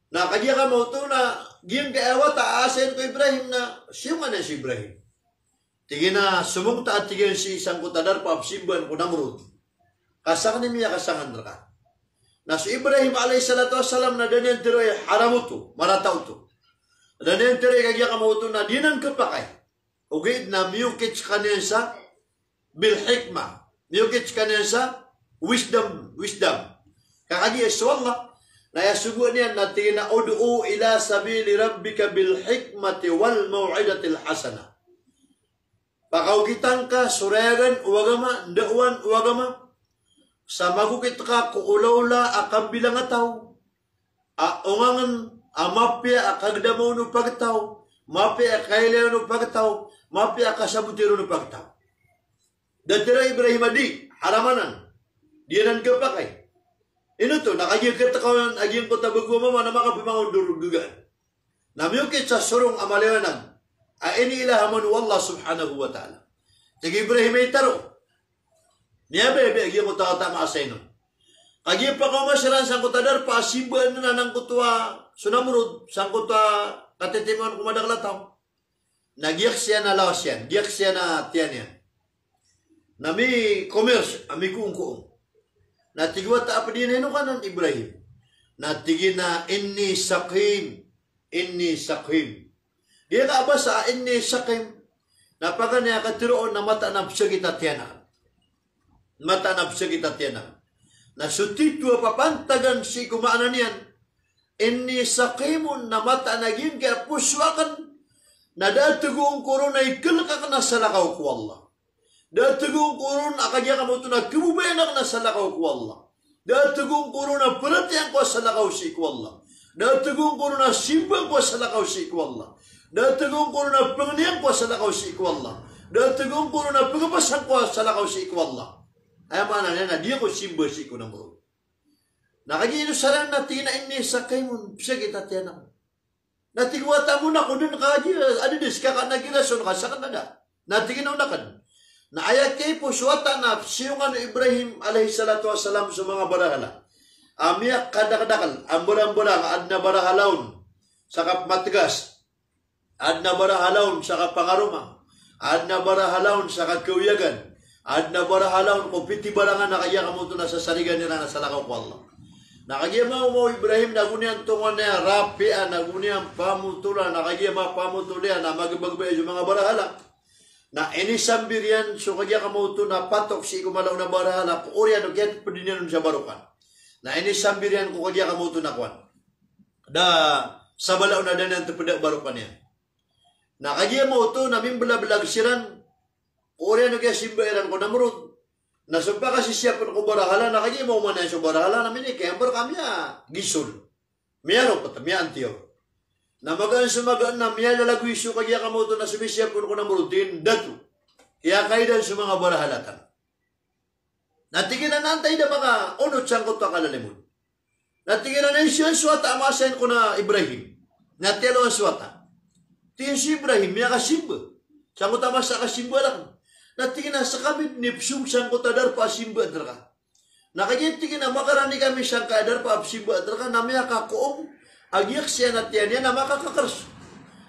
Na kagiya ka maoto na giyangkaya wata a assign ko Ibrahim na siyongan iyan so Ibrahim. Tig iyan a somongta a tig iyan sii sangkoto a darpa a psimbaan ko Namrud. Ka sakn i miyakasangan rka. Na so Ibrahim alayhis salatu wassalam na da niyan tharoa i haram oto, marata oto. Da niyan tharoa i kagiya kamaoto na di anan khapakay. Ogaid na miyokit skaniyan sa bil hikmah. Miyokit skaniyan sa wisdom, wisdom. Ka kagiya so Allah, na aya sogoan iyan na tig iyan a, "Ud'u ila sabili rabbika bil hikmati wal maw'idatil hasanah." Pakaokitan ka so rayagan o agama, ndaowan o agama, sa magokit ka ko olaola a kambilang a taw, a ongangen, a mapiya a kagdama on o pagtaw, mapiya a kailaya on o pagtaw, mapiya a kasaboti ron o pagtaw. Da tharoa i Ibrahim a di, haram anan. Di anan khapakay. Ino oto, na kagiya katakawan a giyangkoto a bago a mama na makapamangondor o gagaan. Na miyokit sa sorong a maliwanag a iniilahaman o Allah subhanahu wa ta'ala. Tig i Ibrahim a itharo. Miyabayabaya a giyangkoto a wata a maasa inon. Kagiya pakaoma siran sangkoto a darpa a simbaan iran angkoto a so Namrud, sangkoto a katitimaan ko madakl a taw. Na giya kisan a lawas iyan, giya kisan a tiyan iyan. Na mi-commerce, a mikoongkoong. Na tig o wata a pd iyan a ino ka nan Ibrahim. Na tig iyan a inni saqim, inni saqim. Giya ka a basa a inni saqim, na paganay a katharo on na mataan a pzakit a tiyan akn. Mataan a pzakit a tiyan akn. Na so titho a papantagan sii ko maana niyan, inni saqimun, na mataan a giyangkaya poso akn, na da a tagoon ko ron a ikalk akn a salakaw ko Allah. Da a tagoon ko ron a kagiya kamaoto na kababayaan akn a salakaw ko Allah. Da a tagoon ko ron a paratiyayaan ko a salakaw sii ko Allah. Da a tagoon ko ron a simbaan ko a salakaw sii ko Allah. Da a tagoon ko ron a pangniyan ko a salakaw sii ko Allah. Da a tagoon ko ron a pangapasang ko a salakaw sii ko Allah. Aya maana niyan na di ako simba sii ko Namrud. Na kagiya ino saran na tig iyan a inni saqimun, pzakit a tiyan akn. Na tig o wata a mona ko dn ka kagiya, adn dn ska ka na giya rason ka sakn a da. Na tig iyan a on akn. Na aya kiyaipos o wata na pziyongan o Ibrahim alayhis salatu wassalam so manga barahala a miyakadakdakl a mbarangbarang, adn a barahala on sa kapmatgas, adn a barahala on sa kapangaroma, adn a barahala on sa kakawiyagan, adn a barahala on ko pitibarangan a kagiya kamaoto na sasarigan iran a salakaw ko Allah. Na kagiya maoma o Ibrahim na go niyan tongan a rapiya, na go niyan pamotola, na kagiya mapamotol iyan na magabagabay so manga barahala. Na inisambir iyan so kagiya kamaoto na patok sii ko mala on a barahala ko oriyan o kiyatpd iyan on sa barokan. Na inisambir iyan ko kagiya kamaoto na kowan. Da sabala on a da niyan tpd a barokan iyan. Na kagiya maoto na mimblablag siran ko oriyan o kiyasimba iran ko Namrud. Na so pakasisiyapn ko barahala, na kagiya maoma niyan so barahala na minikember ka miyagisol. Miyaropot, miyaantiyor. Na magaan so magaan na miyalalagoy so kagiya kamaoto na so misiyapn ko Namrud, tig iyan dato. Iyakaidan so manga barahala tano. Na tig iyan a antaa i da makaonot sangkoto a kalalimod. Na tig iyan a na inisiyaan so wata a maasa iyan ko na Ibrahim. Na tiyalowan so wata. Tig iyan so Ibrahim, miyakasimba. Sangkoto a masa a kasimba rakn. Na tig iyan a skami dn i pzong sangkoto a darpa a simbaan rka. Na kagiya tig iyan a makarani kami sangkaya darpa a pzimbaan rka na miyakakoom a giya kisan a tiyan iyan a makakakrs.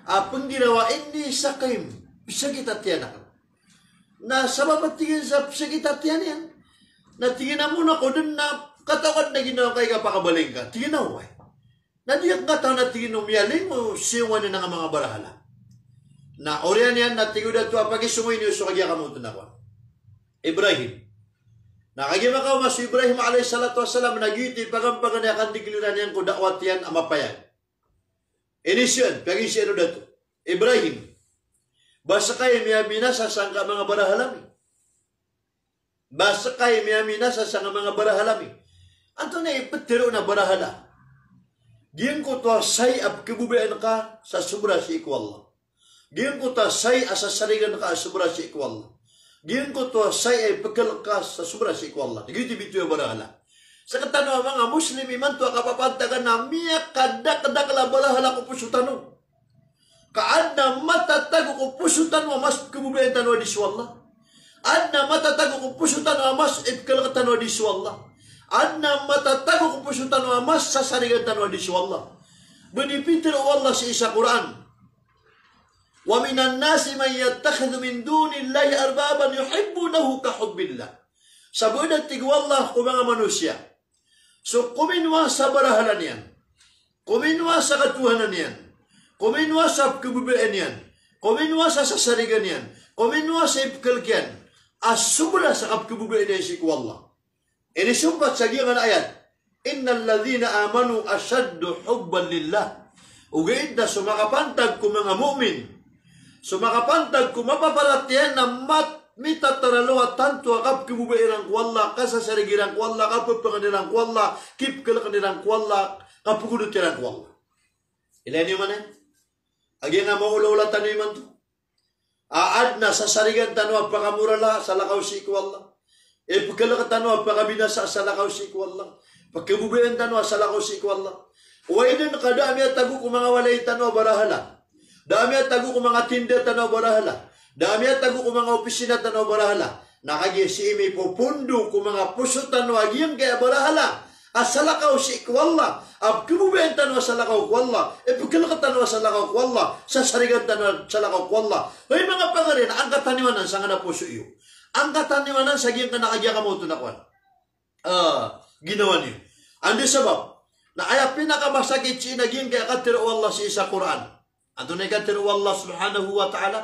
A pnggiraw a inni saqim, pzakit a tiyan akn. Na sabap a tig iyan sa pzakit a tiyan iyan, na tig iyan a mona ko dn na katawan a ginawa ngka i kapakabaling ka. Tig iyan a oway. Na di akn katawan a tig iyan o miyaling o siyongan iyan a manga barahala. Na oriyan iyan na tig o dato a pakisongowi niyo so kagiya kamaoto na kowan, Ibrahim. Na kagiya makaoma so Ibrahim alayhis salatu wassalam na giyoto i pagampagan iyan a kandigliran iyan ko da'wat iyan a mapayag. Inisiyaan, piyagizaan o dato. Ibrahim, ba ska i miyaminasa sangkaya manga barahala mi? Ba ska i miyaminasa sangkaya manga barahala mi? Antonaa i ptharoon a barahala? Giyangkoto a saya a pkhababayaan ka sa sobra sii ko Allah. Giyangkoto a saya a sasarigan ka a sobra sii ko Allah. Giyangkoto a saya a ipkhalk ka sa sobra sii ko Allah. Giyoto i bitowi a barahala. Sktano a manga Muslim imanto a kapapantagan na miyakadakdakl a barahala ko poso tano. Ka adn a matatago ko poso tano a mas pkhababayaan tano a di so Allah. Adn a matatago ko poso tano a mas ipkhalk tano a di so Allah. Adn a matatago ko poso tano a mas sasarigan tano a di so Allah. Ba di pitharo o Allah sii sa Qur'an, "Wa minan nasi man yattakhidhu min dunillahi arbaban yuhibbunahum ka hubbillah." Sa ba da, tig o Allah, ko manga manosiya So kominowa sa barahala niyan, kominowa sa katohanan iyan, kominowa sa pkhababayaan iyan, kominowa sa sasarigan iyan, kominowa sa ipkhalk iyan a sobra sa kapkhababayaan iyan sii ko Allah. Inisompat sa giyangkanan a ayat, "Innal ladhina amanu ashaddu hubban lillah." Ogaid na so makapantag ko manga mu'min, so makapantag ko mapaparatiyaya na mat-, mitataralo a tanto a kapkhababaya iran ko Allah, kasasarigi iran ko Allah, kapphangni iran ko Allah, kipkhalkn iran ko Allah, kapgodot iran ko Allah. Ilay niyo man aya a giyangkai a maolaola tano imanto. A adn a sasarigan tano a pakamorala a salakaw sii ko Allah. Ipkhalk tano a pakabinasa a salakaw sii ko Allah. Pkhababayaan tano a salakaw sii ko Allah. Oway dn ka da a miyatago ko manga walay tano a barahala. Da a miyatago ko manga tinda tano a barahala. Da a miyatago ko manga opisina tano a barahala. Na kagiya sii mipopondo ko manga poso tano a giyangkai a barahala a salakaw sii ko Allah, a pkhababayaan tano a salakaw ko Allah, ipkhalk tano a salakaw ko Allah, sasarigan tano a salakaw ko Allah. Hay manga pagari, na angkatan iyo anan sangkanan a poso iyo. Angkatan iyo anan sa giyangkanan a kagiya kamaoto na kowan, ah, ginawa niyo. Anda sabap? Na aya pinakamasakit sii na giyangkai a katharo o Allah sii sa Qur'an. Antonaa i katharo o Allah subhanahu wa ta'ala?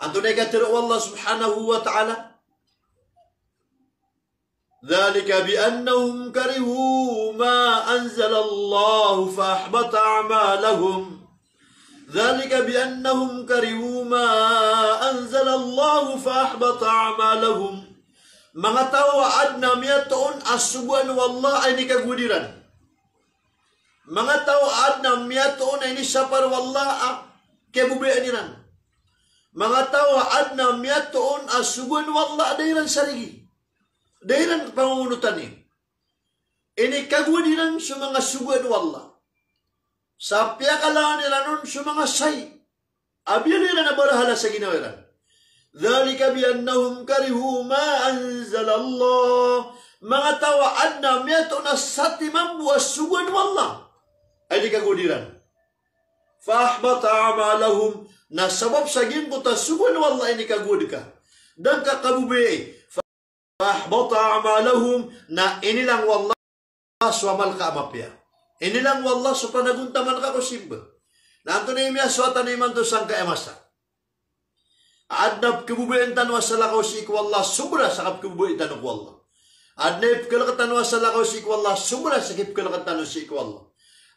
Antonaa i katharo o Allah subhanahu wa ta'ala? "Dhalika bi annahum karihu ma anzalallahu fa ahbata a'malahum. Dhalika bi annahum karihu ma anzalallahu fa ahbata a'malahum." Manga taw a adn a miyatoon a sogoan o Allah a inikagowad iran. Manga taw a adn a miyatoon a inisapar o Allah a kiyababayaan iran. Manga taw a adn a miyatoon a sogoan o Allah a da iran sarigi, da iran pangongonotan iyan. Inikagowad iran so manga sogoan o Allah. Sa piyakalangan iran on so manga sai a biyaloy iran a barahala sa ginawa iran. "Dhalika bi annahum karihu ma anzalallah." Manga taw a adn a miyatoon a satiman bo a sogoan o Allah a inikagowad iran. "Fa ahbata a'malahum." Na sabap sa giyangkoto a sogoan o Allah a inikagowad ka, da ngka kababayai. "Fa ahbata a'malahum." Na inilang o Allah so amal ka a mapiya. Inilang o Allah so panagontaman ka ko simba. Na antonaa i miyasowa tano imanto sangkai a masa? Adn a pkhababayaan tano a salakaw sii ko Allah sobra sa kapkhababayai tano ko Allah. Adn a ipkhalk tano a salakaw sii ko Allah sobra sa kipkhalk tano sii ko Allah.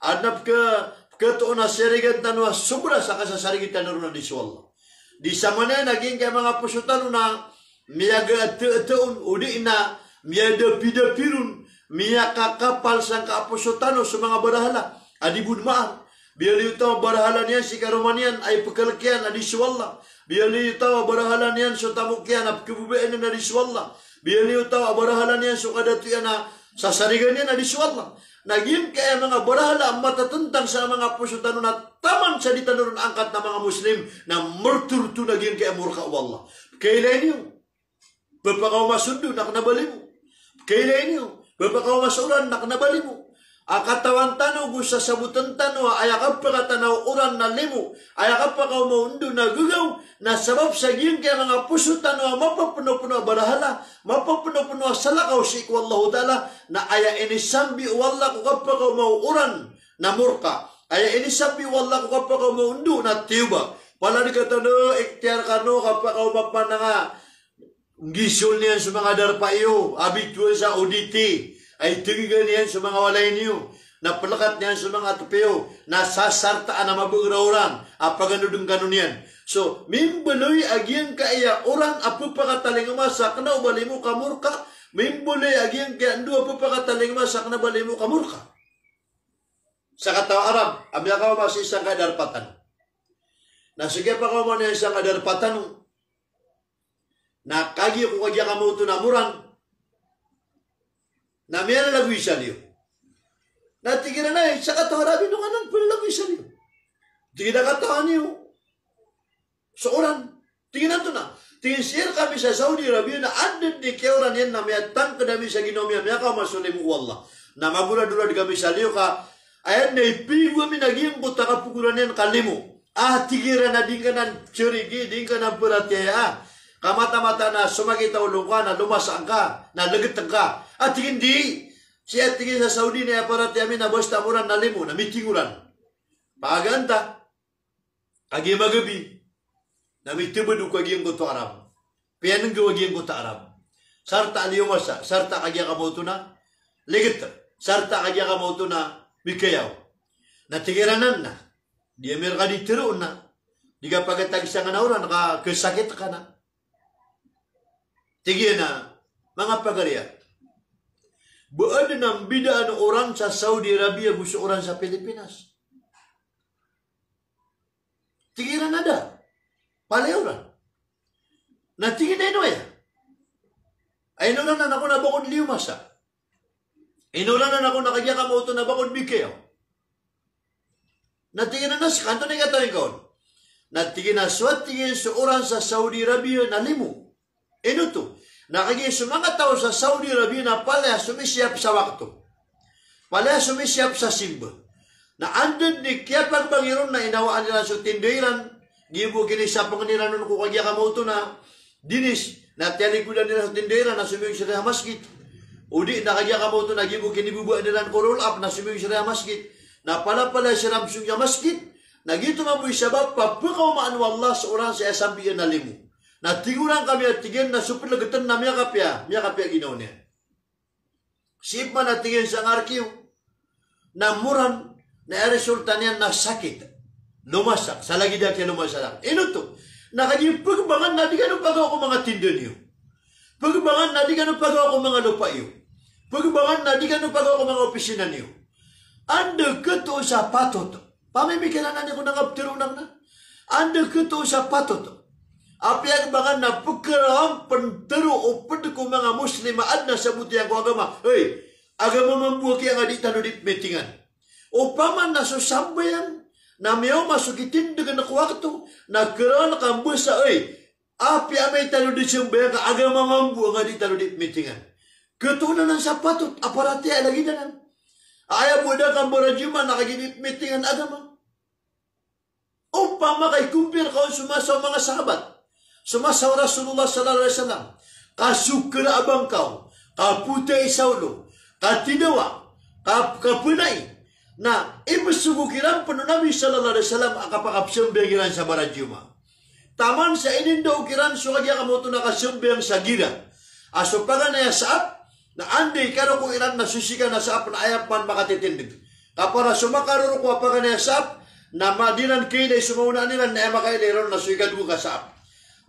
Adn a pkha-, pkhatoon a sarigan tano a sobra sa kasasarigi tano ron a di so Allah. Di samanaya na giyangkai a manga poso tano na miyagaataata on, odi na miyadapidapi ron, miyakakapal sangkai a poso tano so manga barahala a di bo dn maana. Biyaloy o taw a barahala niyan si karoma niyan a ipkhalk iyan a di so Allah. Biyaloy o taw a barahala niyan so tamok iyan a pkhababayaan iyan a di so Allah. Biyaloy o taw a barahala niyan so kadato iyan a sasarigan iyan a di so Allah. Na giyangkai a manga barahala a matatntang sa manga poso tano na taman sa di tano ron angkatn a manga Muslim, na mrtorto na giyangkai a morka o Allah. Pkhailay niyo, ba pakaoma so ndo na kna ba limo. Pkhailay niyo, ba pakaoma so oran na kna ba limo. A katawan tano go sasabotn tano a aya kapakatanaw o oran na limo, aya kapakaoma o ndo na gagaw, na sabap sa giyangkai a manga poso tano a mapapnopno a barahala, mapapnopno a salakaw sii ko Allahu Ta'ala, na aya inisambi o Allah ko kapakaoma o oran na morka. Aya inisambi o Allah ko kapakaoma o ndo na tiyoba. Palad ka tano, ikhtiyar kano kapakaoma pananga nggisol niyan so manga darpa iyo, a bitowan sa oditi, a itgigan iyan so manga walay niyo, na plkat niyan so manga tpi iyo, na sasartaan a mabagr a oran a paganodn kano niyan. So, mimbaloy a giyangkaya oran a pphakatalingoma sa kna o ba limo ka morka, mimbaloy a giyangkaya ndo a pphakatalingoma sa kna ba limo ka morka. Sakataw a Arab a miyakaoma sii sangkai a darpa tano. Na so kiyapakaoma niyan sangkai a darpa tano, na kagiya ko kagiya kamaoto na moran, na miyalalagoy sa liyo. Na tig iran a, sakataw a Arab, ino ka nan plalalagoy sa liyo? Tig iyan a katawan iyo so oran. Tig iyan antonaa? Tig iyan, sii rkami sa Saudi Arabia na adn i kiyaoran iyan na miyatangkd ami sa ginawa mi a miyakaoma so limo o Allah. Na magoradorad kami sa liyo ka aya na ipigo ami na giyangkoto a kapogoran iyan ka limo. A, tig iran a di ngka nan sarigi, di ngka nan paratiyaya. Ka mataan-mataan na so makita o long ka na lomasa ngka, na leget ngka. A tig iyan di, sii a tig iyan sa Saudi na aya paratiyaya ami na basta moran na limo, na mitingoran. Pagaan ta, kagiya magabi, na mitebed o kagiya ngkoto a Arab. Piyanenggaw a giyangkoto a Arab. Sarta a liyomasa, sarta kagiya kamaoto na leget, sarta kagiya kamaoto na mikayaw. Na tig iran anan na, di ami reka di teroon na, di ka pagatag sangkanan oran ka kesakit ka na. Tig iyan a, manga pagari a, ba aden a mbidaan oran sa Saudi Arabia go so oran sa Pilipinas? Tig iran a da. Palaya oran. Na tig iyan a ino aya? A ino ranan ako na bakod liyomasa. Ino ranan ako na kagiya kamaoto na bakod mikayaw. Na tig iyan a na seka, antonaa i katawi ngka on? Na tig iyan a so, a tig iyan, so oran sa Saudi Arabia na limo. Ino oto? Na kagiya so manga taw sa Saudi Arabia na palaya somisiyap sa wakto. Palaya somisiyap sa simba. Na anda den i kiyapagbangi ron na inawaan iran so tinda iran, giya bo kinisapengen iran on ko kagiya kamaoto na dinis, na tiyalikodan iran so tinda iran na somiyong siran sa masgit. O di na kagiya kamaoto na giya bo kinibabaan iran ko roll up na somiyong siran sa masgit. Na palapalaya siran somiyong sa masgit. Na giyoto mambo i sabap a pekaomaan o Allah so oran sa aya sambi iyan a limo. Na tig o oran kami a tig iyan na so pelegeten na miyakapiya, miyakapiya ginawa niyan. Sii pman a tig iyan sa ngarkiyo na moran na aya resulta niyan na sakit. Lomasa, sa lagid a kiya lomasa. Ino oto? Na kagiya pegbangan na di kano pagawa ko manga tinda niyo. Pegbangan na di kano pagawa ko manga lopa iyo. Pegbangan na di kano pagawa ko manga opisina niyo. Anda ketoon sa patot? Pamimikiran anan ko na kapetero anan na. Anda ketoon sa patot? Apiya kembangan na pekerawan pen tero o ped ko manga Muslim a aden a sabot iyan ko agama. Hey, agama mambo aki a nga di tano di pemitingan. Opama na so sambayang na miyaoma so kitindegen ko wakto, na kerawan ka mbasa, hey, apiya amay tano di sambayang ka agama mambo a nga di tano di pemitingan. Ketoon anan sa patot a paratiyaya lagid anan. Aya bo a da ka mbarajuma na kagiya di pemitingan agama. Opama ka i-compare ka on so masa o manga sahabat, so masa o Rasulullah sallallahu alaihi wasallam, ka so kera a bangkaw, ka potay sa olo, ka tidawa, ka, ka penai, na ibesogo kiran pen o Nabi sallallahu alaihi wasallam a kapakapesambayang iran sa barajuma. Taman sa inindaw kiran so kagiya kamaoto na kasambayang sa gira. A so paganay a saap, na anda i karoko iran na so sika na saap na aya pman makatitindeg. Ka para so makaroroko a paganay a saap, na ma-, di ran kailay so maonaan iran na aya makailay ron na so ikadowa ka saap.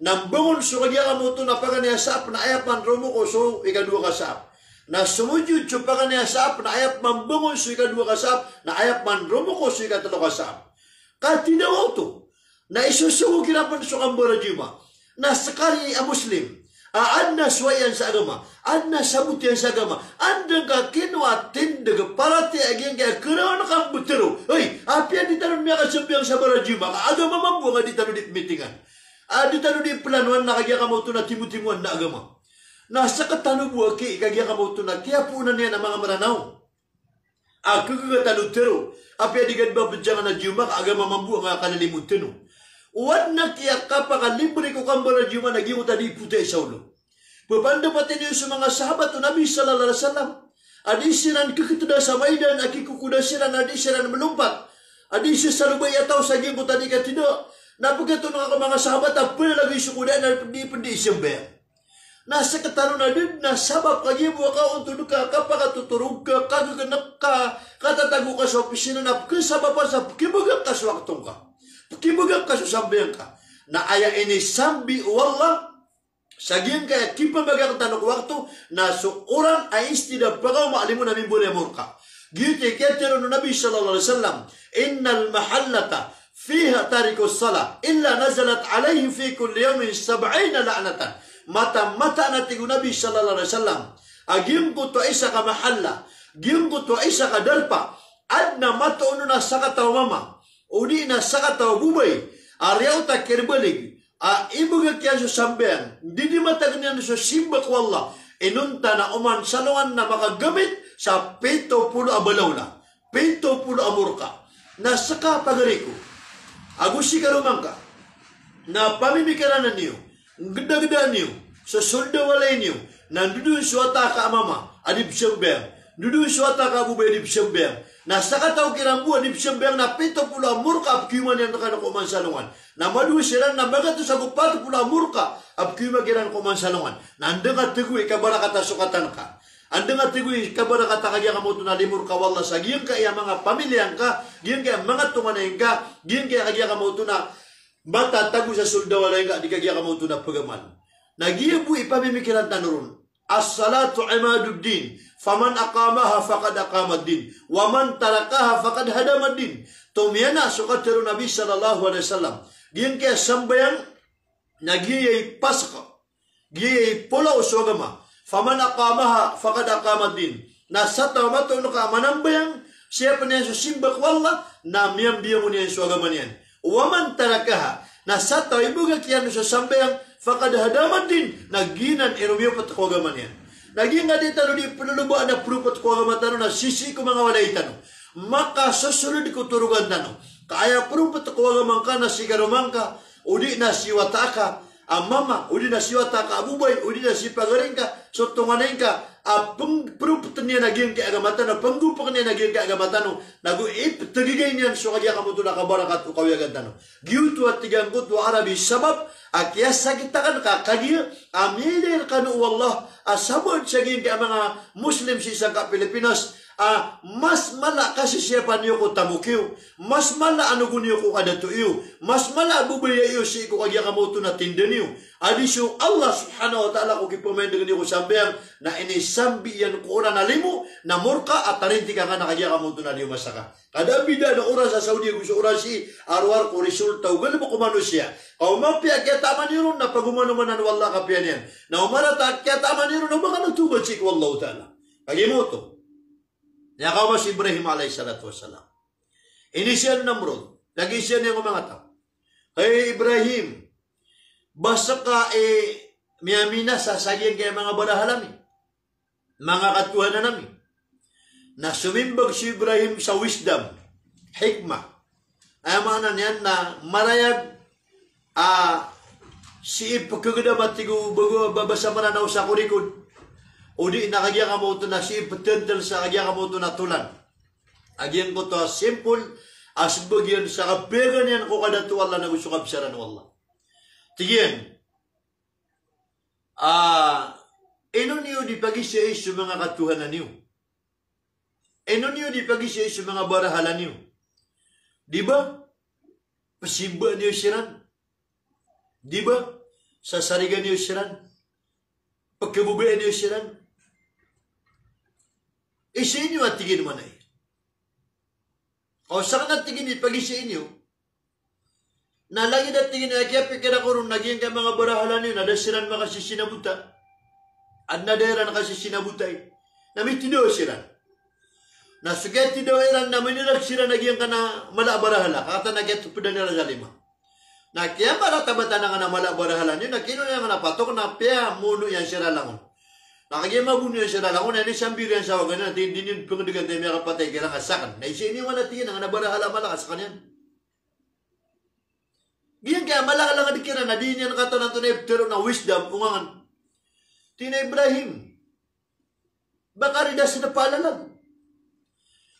Na mbangon so kagiya kamaoto na paganay a saap na aya pman romoko so ikadowa ka saap. Na somojod so paganay a saap na aya pman mbangon so ikadowa ka saap, na aya pman romoko so ikatelo ka saap. Ka tidawa oto, na isosogo kiran pen so kambarajuma. Na sekali a Muslim a aden a sowai iyan sa agama, aden a sabot iyan sa agama, anda ngka kinowa tindeg paratiyaya a giyangkaya kerawan ka mbetero. Hey, apiya di tano miyakasambayang sa barajuma ka agama mambo a nga di tano di pemitingan. A di tano di pelanoan na kagiya kamaoto na timotimoan na agama. Na sekatano bo aki kagiya kamaoto na kiyapoonan iyan a manga Meranaw a kegegatan o tero, apiya di ka di ba pejangan a juma ka agama mambo a nga kalalimoten o. O aden a kiyakapakalibre ko kambarajuma na giyangkoto a di potay sa olo. Pepandapat iyo so manga sahabat o Nabi sallallahu alaihi wasallam a di siran keketeda sa maidan a kikokoda siran a di siran melompat a di sesalobay a taw sa giyangkoto a di kateda. Na pegatoon ka ko manga sahabat a pelalagi so koda na di pen di isambayang. Na sekatano na da den a sabap kagiya bo a kaontod ka, kapakatotorog ka, kagegenek ka, katatago ka sa opisina na pekesabapan sa pekibagak ka so wakto ngka, pekibagak ka so sambayang ka. Na aya inisambi o Allah sa giyangkaya kipembagak tano ko wakto na so oran a instead a pakaoma a limo na mimbolay a morka. Giyoto i kiyateroon o Nabi sallallahu alaihi wasallam, "Innal mahallata fiha tarikus salah illa nazalat alaihi fi kulli yaumin sab'ina la'natan." Mataan, mataan a tig o Nabi sallallahu alaihi wasallam a giyangkoto a isa ka mahalla, giyangkoto a isa ka darpa, aden a matoon on a sakataw a mama, o di na sakataw a bobay, a riyaot a kirbalig, a ibegek iyan so sambayang, didimatagen iyan so simba ko Allah, inonta na oman sa alongan na makagamit sa pito polo a balawla, pito polo a morka. Na seka pagari ko, ago si karoma ngka, na pamimikiranan iyo Ngedagedaan iyo so sold a walay niyo, na ndodon so wata ka a mama a di psambayang, ndodon so wata ka a bobay a di psambayang, na sakataw kiran bo a di psambayang, na pito polo a morka a pkiyoma niyan rekano ko oman sa alongan. Na madowa siran na magatos ago pat polo a morka a pkiyoma kiran ko oman sa alongan. Na anda nga tego i kabarakata so katan ka. Anda nga tego i kabarakata kagiya ka maoto na limo reka o Allah sa giyangkaya manga pamiliya ngka, giyangkaya manga tonganay ngka, giyangkaya kagiya ka maoto na matatago sa sold a walay ngka, di kagiya ka maoto na pegamal. Na giya bo i pamimikiran tano ron. As-salatu imaduddin, faman aqamaha faqad aqamaddin, wa man tarakaha faqad hadamaddin. Tomiyana so katero o Nabi sallallahu alaihi wasallam. Giyangkaya sambayang na giya i pasek, giya i polaw so agama. Faman aqamaha faqad aqamaddin. Na sa taw a matoon ka a manambayang, siyapen iyan so simba ko Allah, na miyambayang on iyan so agama niyan. Wa man tarakaha, na sa taw a ibegay iyan so sambayang, faqad hadamaddin, na giyanan i romiyopet ko agama niyan. Na giya nga di tano di peloloba na peropet ko agama tano na sisii ko manga walay tano. Makasosolod ko torogan tano. Ka aya peropet ko agama ngka na si karoma ngka, o di na si wata ka a mama, o di na si wata ka a bobay, o di na si pagari ngka, so tonganay ngka, a peng-, peropeten iyan a giyangkaya agama tano, penggopeken iyan a giyangkaya agama tano, nago iptegigay niyan so kagiya ka maoto na kabarakat o kawiyagan tano. Giyoto a tig angkoto a Arabi sabap a kiyasakit aken ka kagiya a miyailay rekano o Allah a sabaad sa giyangkaya manga Muslim sii sangkai a Pilipinas a mas mala a kasisiyapan iyo ko tamok iyo, mas mala a nogon iyo ko kadato iyo, mas mala a babaya iyo sii ko kagiya ka maoto na tinda niyo. A di so Allah subhanahu wa ta'ala ko kipemaindegen iyo ko sambayang, na inisambi iyan ko oran a limo, na morka a tarintikan ka na kagiya ka maoto na liyo masaka. Kada bida na oras a Saudi ago so oras i a rowar ko resulta o galebek o manosiya. Ka o mapiya a kiyataman iyo ron na pagomanomanan o Allah a kapiya niyan. Na o marata a kiyataman iyo ron na o ba ka na tobat sii ko Allahu Ta'ala. Kagiya moto. Miyakaoma si Ibrahim alayhis salatu wassalam. Inizaan o Namrud. Lagid iyan iyan ko manga taw. Hay Ibrahim, ba seka i miyaminasa sa giyangkaya manga barahala mi, manga katohanan ami. Na somimbag si Ibrahim sa wisdom, hikmah. Aya maana niyan na marayag a sii pekegedam a tig o bago, ba-, basa Maranaw sa korikod. O di na kagiya ka maoto na sii petentel sa kagiya ka maoto na tolan. A giyangkoto a simple a sebagian sa kabegan iyan ko kadato o Allah nago so kabsaran o Allah. Tig iyan, a, ino niyo di pagisai so manga katohanan iyo? Ino niyo di pagisai so manga barahala niyo? Di ba pesimbaan iyo siran? Di ba sasarigan iyo siran? Pekebabayaan iyo siran? Isai niyo a tig iyan manaya. Ka o saken a tig iyan di pagisai niyo, na lagid a tig iyan a kiyapikir ako ron na giyangkaya manga barahala niyo na da siran makasisinabota. Aden a da iran kasisinabotai. Na mitidawa siran. Na so kiyatidawa iran na minirag siran a giyangkanan a mala a barahala. Ka katawan a kiyatopedan iran sa lima. Na kiyamaratabatan angkanan a mala a barahala niyo na kinowa niyan angkanan a patok na piyamono iyan siran langon. Na kagiya mabono iyan siran langon na inisambir iyan sa waga niyan na tig iyan di niyo pengedegan ta miyakapatay kiran ka saken. Na isai niyo man a tig iyan angkanan a barahala a mala ka saken iyan. Giyangkaya mala a langed kiran na di niyan katawan antonaa i petero na wisdom o ngangan. Tig iyan a Ibrahim, ba ka ri da sedepa a lalag.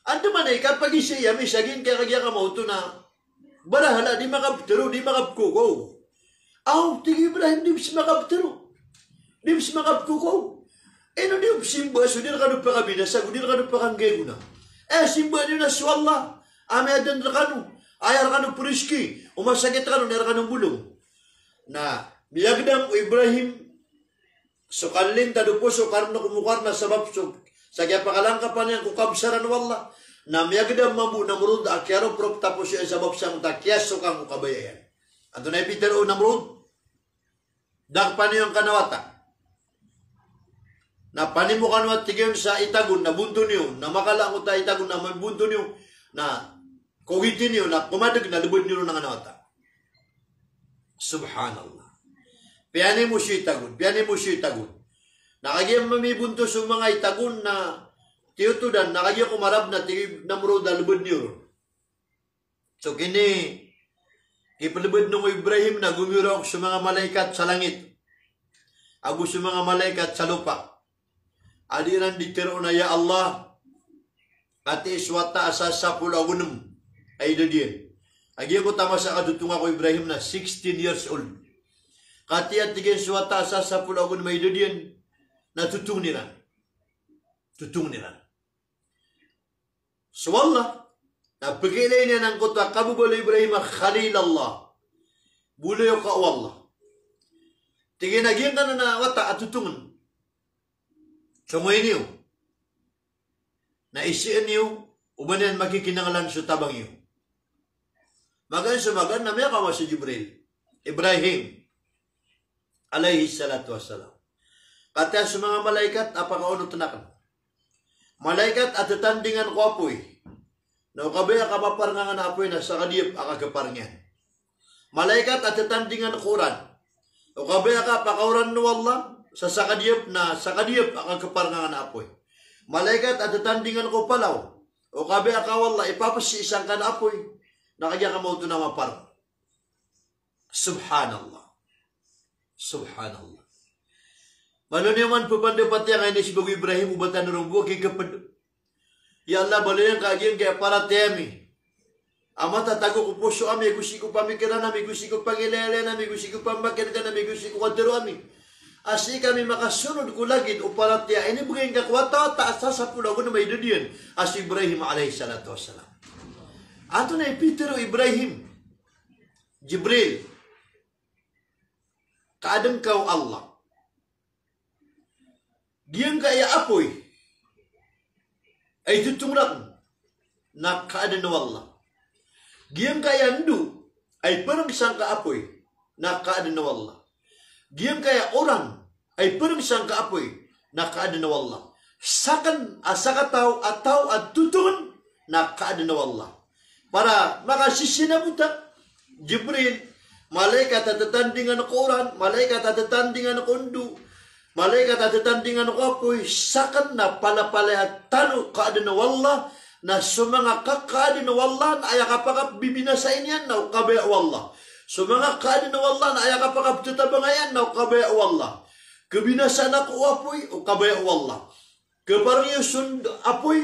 Andamanaya i kapagisai ami sa giyangkaya kagiya ka maoto na barahala di makapetero, di makapekokow. Aw, tig Ibrahim, di bes makapetero. Di bes makapekokow. Ino niyo pesimba so di rekano pakabinasa, go di rekano pakanggay gona. Aya simba niyo na so Allah a miyaden rekano, aya rekano perizki, o masakit rekano na aya rekano mbolong. Na miyagedam o Ibrahim so kalilintad o poso, karna ko mokar na sabap so sa kiyapakalangkapan iyan ko kabsaran o Allah. Na miyagedam mambo o Namrud a kiyaropropt a poso iyan sabap sa mota kiyasokan ko kabaya iyan. Antonaa i pitero o Namrud? Da ko paniyo angkanan a wata. Na panimo kano a tig iyan sa itagon na bonto niyo, na makala angkoto a itagon na mambonto niyo, na kogiti niyo, na komadeg na lebed niyo ron angkanan a wata. Subhanallah. Piyanimo so itagon, piyanimo so itagon. Na kagiya mamibonto so manga itagon na tiyotodan, na kagiya komarab na tig i Namrud a lebed niyo ron. So kini, Kipelebed o Ibrahim na gomiyoraok so manga malaikat sa langit ago so manga malaikat sa lopa. A di iran di teroon a, "Ya Allah, katii so wata a sasapolo ago nem a idad iyan." A giyangkoto a masa a katotonga ko Ibrahim na sixteen years old. "Katii," a tig iyan, "so wata a sasapolo ago nem a idad iyan." Na totongen iran. Totongen iran. So Allah, na pekiilay niyan angkoto a kababaloy o Ibrahim a Khalil Allah. Bolayoka o Allah. Tig iyan a giyangkanan a wata a totongen, songowi niyo. Na isii niyo o ba niyan makikinanglan so tabang iyo. Magaan so magaan na miyakaoma si Jibril, Ibrahim alayhis salatu wassalam. Katii so manga malaikat a pakaonoten aken. Malaikat a tetandingan ko apoy. Na o kabaya ka mapareng angkanan a apoy na sakadiyep a kakepareng iyan. Malaikat a tetandingan ko oran. O kabaya ka pakaoranen o Allah sa sakadiyep na sakadiyep a kakepareng angkanan a apoy. Malaikat a tetandingan ko palaw. O kabaya ka o Allah ipapesii sangkanan a apoy na kagiya ka maoto na mapareng. Subhanallah. Subhanallah. Malo niyo man pepandapati angkanan a inisembag o Ibrahim o ba tano ron bo kikeped. Ya Allah, baloy angka a giyangkaya paratiyaya mi a matatago ko poso ami, ago sii ko pamikiran ami, ago sii ko pangilaylayan ami, ago sii ko pamakinegen ami, ago sii ko katero ami, a sii kami makasonod ko lagid o paratiyaya a inibegay ngka ko wata-wata a sasapolo ago nem a idad iyan, a si Ibrahim alayhis salatu wassalam. Antonaa i pitero o Ibrahim? Jibril, kaaden ka o Allah. Giyangkaya apoy a itotongen aken na kaaden o Allah. Giyangkaya ndo a ipereng sangka apoy na kaaden o Allah. Giyangkaya oran a ipereng sangka apoy na kaaden o Allah. Saken a sakataw a taw a totongen na kaaden o Allah. Para makasisinabota, Jibril, malaikat a tetandingan ko oran, malaikat a tetandingan ko ndo, malaikat a tetandingan ko apoy, saken na palapalaya tano kaaden o Allah, na so manga kakaaden o Allah na aya kapakabibinasai niyan na o kabaya o Allah. So manga kaaden o Allah na aya kapakabetetabangan iyan na o kabaya o Allah. Kebinasaan ako o apoy, o kabaya o Allah. Kepareng iyo so ndo, apoy,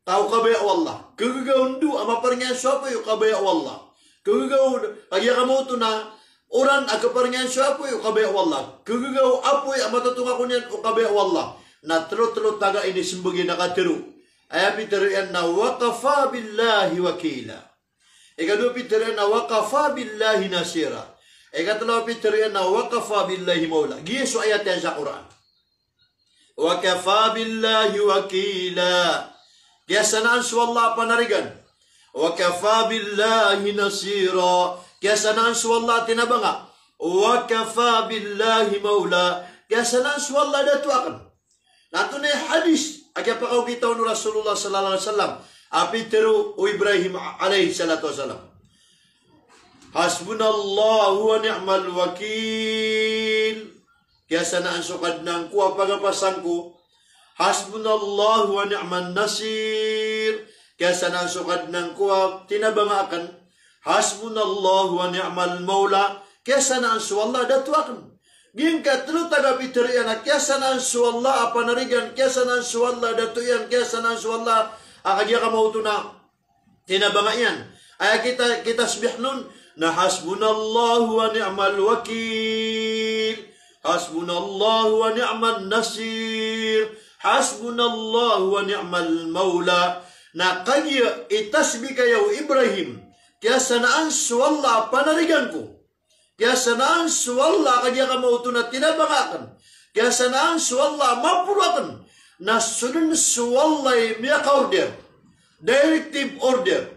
ka o kabaya o Allah. Kegegaw ndo a mapareng iyan so apoy, o kabaya o Allah. Kegegaw, kagiya ka maoto na oran a kepareng iyan so apoy, o kabaya o Allah. Kegegaw apoy a matotonga ko niyan, o kabaya o Allah. Na telo-telo taga inisembag iyan a katero. Aya pitero iyan na wa kafa billahi wakila. Ikadowa pitero iyan na wa kafa billahi nasira. Ikatelo pitero iyan na wa kafa billahi maula. Giya so ayat iyan sa Qur'an. Wa kafa billahi wakila. Kiyasanaan so Allah a panarigan. Wa kafa billahi nasira. Kiyasanaan so Allah a tinabanga. Wa kafa billahi maula. Kiyasanaan so Allah a dato aken. Na antonaa i hadis a kiyapakaogita on o Rasulullah sallallahu alaihi wasallam a pitero o Ibrahim alayhis salatu wassalam? Hasbunallahu wa ni'mal wakil. Kiyasanaan so Kadnan ko a pagapa sangko. Hasbunallahu wa ni'man nasir. Kiyasanaan so Kadnan ko a tinabanga aken. Hasbunallahu wa ni'mal maula. Kiyasanaan so Allah a dato aken. Giyangkaya telo taga pitero iyan a kiyasanaan so Allah a panarigan, kiyasanaan so Allah a dato iyan, kiyasanaan so Allah a kagiya ka maoto na tinabanga iyan. Aya kita, kitasbih on na hasbunallahu wa ni'mal wakil, hasbunallahu wa ni'man nasir, hasbunallahu wa ni'mal maula. Na kagiya i tasbih ka ya o Ibrahim, kiyasanaan so Allah a panarigan ko. Kiyasanaan so Allah a kagiya ka maoto na tinabanga aken. Kiyasanaan so Allah a maporo aken. Na so den so Allah i miyaka-order. Directive order.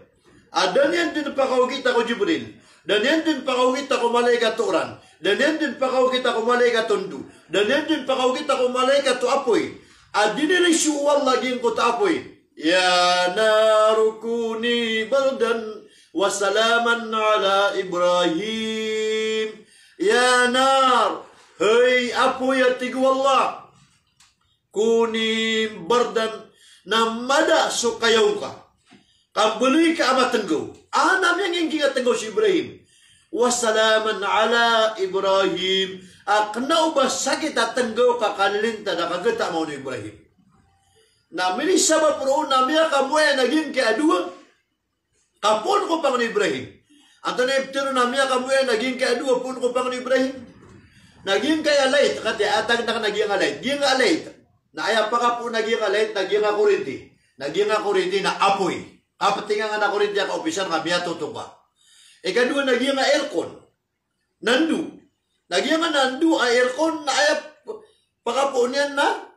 A da niyan den pakaogita ko Jibril. Da niyan den pakaogita ko malaikat o oran. Da niyan den pakaogita ko malaikat o ndo. Da niyan den pakaogita ko malaikat o apoy. A diniriso o Allah giyangkoto a apoy. Ya naru kuni bardan wa salaman ala Ibrahim. Ya nar, hay apoy, a tig o Allah, kuni bardan, na mada so kayaw ngka. Ka mbaloy ka a matenggaw. Ana miyangingking a tenggaw si Ibrahim. wa salaman ala Ibrahim. A kna o ba sakit a tnggaw ka kalilintad a kagata mawno Ibrahim. Na minisabap roo na miyakamoya na giyangkai a dowa ka poon ko pangni Ibrahim. Antonaa i pitharo na miyakamoya na giyangkai a dowa poon ko pangni Ibrahim? Na giyangkai a light, kati a tagnak na giyangkai a light. Giyangkai a light. Na aya pakapoon a giyangkai a light na giyangkai a korinti. Na giyangkai a korinti na apoy. Kaptingangan a korinti a kaopisan ka miyatotoka. Ikadowa na giyangkai a aircon. Nando. Na giyangkai a nando a aircon na aya pakapoon iyan na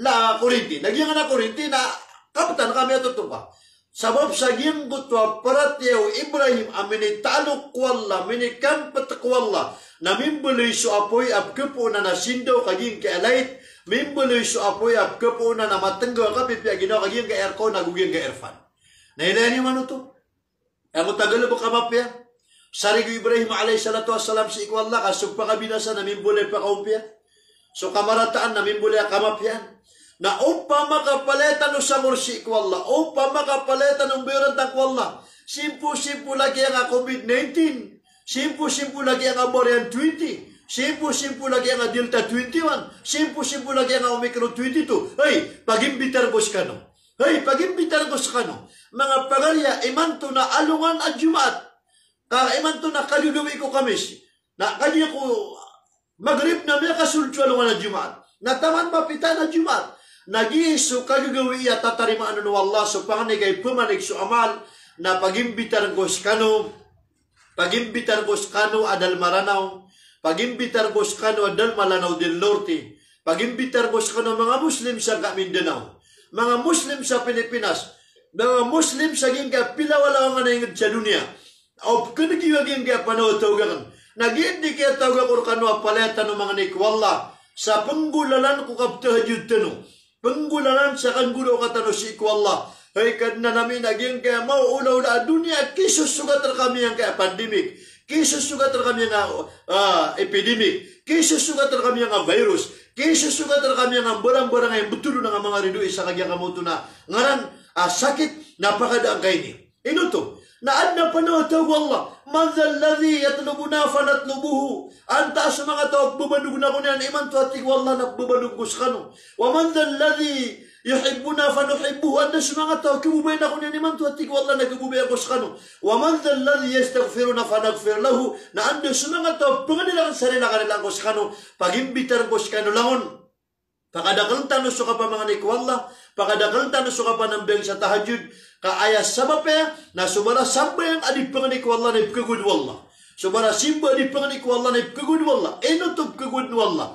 la korinti. Na giyangkai a korinti na kaptan ka miyatotoka. Sabap sa giyangkoto a paratiyaya o Ibrahim a minitalok ko Allah, minikampet ko Allah, na mimbaloy so apoy a pkapoonan a sindaw ka giyangkai a light, mimbaloy so apoy a pkapoonan a matnggaw a kapipiya a ginawa ka giyangkai a aircon ago giyangkai a airfan. Na ilaya niyo man oto. Aya ko tagalebek a mapiya. Sarig o Ibrahim alayhis salatu wassalam sii ko Allah ka so pakabinasa na mimbaloy a pakaompiya. So kamarataan na mimbaloy a kamapiyaan. Na opama ka palaya tano sangor sii ko Allah, opama ka palaya tano mbayaran tano ko Allah. Simposimpo lagid aya nga covid nineteen. Simposimpo lagid aya nga variant twenty. Simposimpo lagid aya nga Delta twenty-one. Simposimpo lagid aya nga Omicron twenty-two. Hay, pagimbitar ko skano. Hay, pagimbitar ko skano. Manga pagariya, imanto na alongan a Jumaat. Ka imanto na kagagawii ko Kamis. Na kagiya ko Magrib na miyakasold so alongan a Jumaat. Na taman mapitaan a Jumaat. Na giya so kagagawii a tatarimaan on o Allah so pangni ka ipemanik so amal. Na pagimbitar ko skano. Pagimbitar ko skano a da Lmaranaw, pagimbitar ko skano a da Lmaranaw del Norte, pagimbitar ko skano a manga Muslim sangkai a Mindanao, manga Muslim sa Pilipinas, manga Muslim sa giyangkai a pilawalawangan a ingd sa doniya. O pkhanegi o giyangkai a panawatawaga akn. Na giya di kiyatawaga ko rkano a palaya tano mangni ko Allah sa pnggolalan ko kaptahajud tano. Pnggolalan sa kanggolaw ka tano sii ko Allah. Hay Kadnan ami, na giyangkai a maolaola a doniya, kisosogat rkami angkai a pandemic, kisosogat rkami anga, ah, epidemic, kisosogat rkami anga virus, kisosogat rkami anga mbarangbarang a imbtho on anga manga ridoay sa kagiya kamoto na ngaran a sakit na pakada angkaini. Ino oto? Na adn a panawatawaga o Allah, "Man dhal ladhi yatlubuna fanatlubuhu?" Antaa so manga taw a pbabanog na ako niyan imanto a tig o Allah na pbabanog ko skano. "Wa man dhal ladhi yuhibbuna fanuhibbuhu?" Antaa so manga taw a khababayaan ako niyan imanto a tig o Allah na khababayaan ko skano. "Wa man dhal ladhi yastaghfiruna fanaghfir lahu?" Na antaa so manga taw a pangni rakn sa rila ka rila ko skano, pagimbitar ko skano langon. Pakadakln tano so kapamangni ko Allah, pakadakln tano so kapanambayang sa tahajjud, ka aya sabap iyan na so barasambayang a di pangni ko Allah na ipkhagowad o Allah. So barasimba a di pangni ko Allah na ipkhagowad o Allah. Ino oto pkhagowadan o Allah?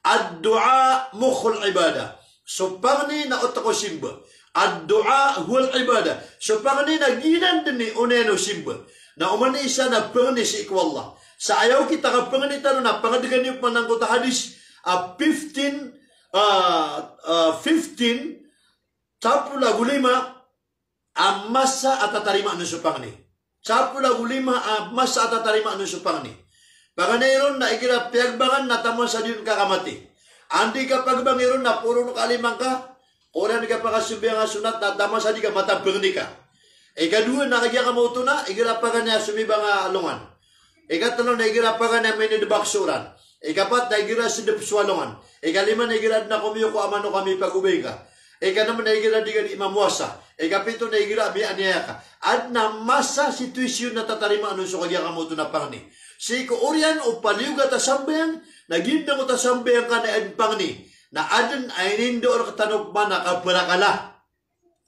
Ad-du'a mukhul ibadah. So pangni na otak o simba. Ad-du'a huwal ibadah. So pangni na giyanan dn i onayan o simba. Na oman i isa na pangni sii ko Allah. Sa aya okit a kapangni tano na pangdgan iyo pman angkoto a hadis a fifteen, ah, ah, fifteen, sapolo ago lima a masa a tatarimaan on so pangni. Sapolo ago lima a masa a tatarimaan on so pangni. Paganay ron na igira piyagbangan na taman sa di on ka kamati. Anda i kapagbangi ron na poon ka lima ngka, ko oriyan i kapakasambayang a sonat na taman sa di ka mata pangni ka. Ikadowa na kagiya kamoto na igira paganay a somibang a alongan. Ikatlo na igira paganay a minidbak so oran. Ikapat na igira sdp so alongan. Ikalima na igira adn a komiyokowa a manok a mipagobay ka. Ikanm na igira di ka di mamowasa. Ikapito na igira miyaniyaya ka. Adn a masa, sitwasyon na tatarimaan on so kagiya kamoto na pangni. Sii ko oriyan o paliyogat a sambayang, na giya dn angkoto a sambayang ka na adn pangni. Na adn a inindao rktano pman a kabarakala.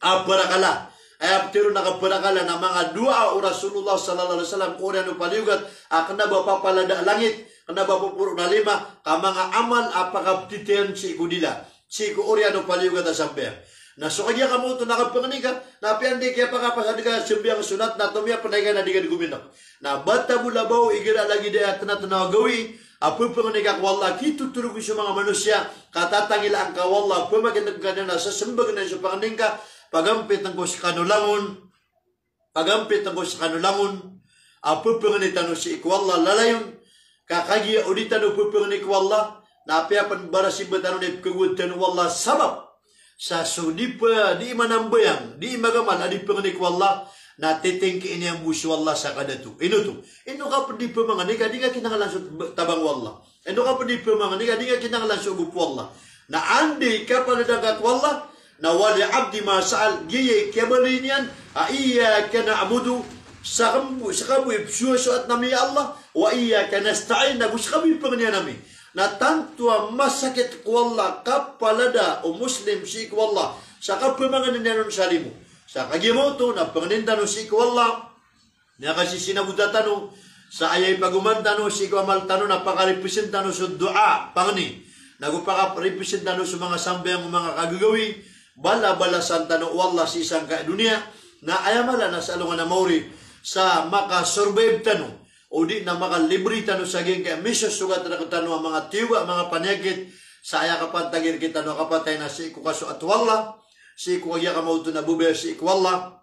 A barakala. Aya ptharoon a kabarakala na manga duwaa o Rasulullah sallallahu alaihi wasallam ko oriyan o paliyogat a kna ba papalada a langit, kna ba paporoon a lima, ka manga amal a pakaptitiyan sii ko dila, sii ko oriyan o paliyogat a sambayang. Na so kagiya kamoto na kapangni ka, na apiya anda i kiyapakapasad ka sambayang sonat na tomiya pn a ika na di ka di gominak. Na bata bo labaw igira lagid aya tnatnaw a gawii a pphangni ka ko Allah, kitotorog so manga manosiya, ka tatangilaan ka o Allah, pamakineg ka niyan a sasmbag niyan so pangni ngka, pagampitn ko skano langon, pagampitn ko skano langon a pphangni tano sii ko Allah, lalayon ka kagiya o di tano pphangni ko Allah, na apiya pn barasimba tano na ipkhagowad tano o Allah, sabap sa so di pa, di manambayang, di magamal a di pangni ko Allah, Na titingkii niyan bo so Allah sa kadato. Ino oto? Ino ka pd i pmangni ka di nga kinanglan so tabang o Allah? Ino ka pd i pmangni ka di nga kinanglan so gop o Allah? Na anda i kapalada ngka ko Allah, na wali abdi ma sa'al, giya i kiyabaloy niyan a iyyaka na'budu, ska bo, ska bo i pzoasoat ami ya Allah, wa iyyaka nasta'in, ago ska bo i pangnian ami. Na tanto a masakit ko Allah kapalada o Muslim sii ko Allah sa kapmangnin iyan on sa limo. Sa kagiya maoto na pangnin tano sii ko Allah, na kasisinabotan tano sa aya ipagoman tano sii ko amal tano, na pakaripisin tano so doa, pangni. Nago pakaripisin tano so manga sambayang o manga kagagawii, balabalasan tano o Allah sii sangkai a doniya, na aya mala na sa alongan a maori sa makasurvive tano, odi na makalibri tano sa giyangkai a misosogat rktano a manga tiyoba, a manga paniyakit, sa aya kapantagi rktano a kapatay na sii ko kasoat o Allah, sii ko kagiya ka maoto na babaya sii ko Allah.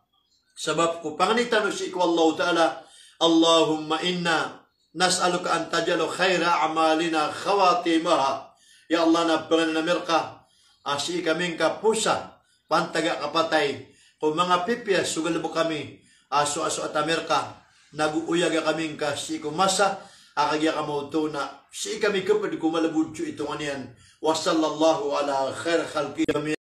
Sabap ko pangni tano sii ko Allahu Ta'ala, Allahumma inna nas'aluka an taj'ala khaira a'malina khawatimaha. Ya Allah, na pangnin ami rka a sii kami ngka posa pantag a kapatay ko manga pipiya so galbk ami a soasoat ami rka, nago oyaga kami ngka sii ko masa a kagiya ka maoto na sii kami kapd ko malbod so itongan iyan. Wa sallallahu ala khairi khalqihi jami'an.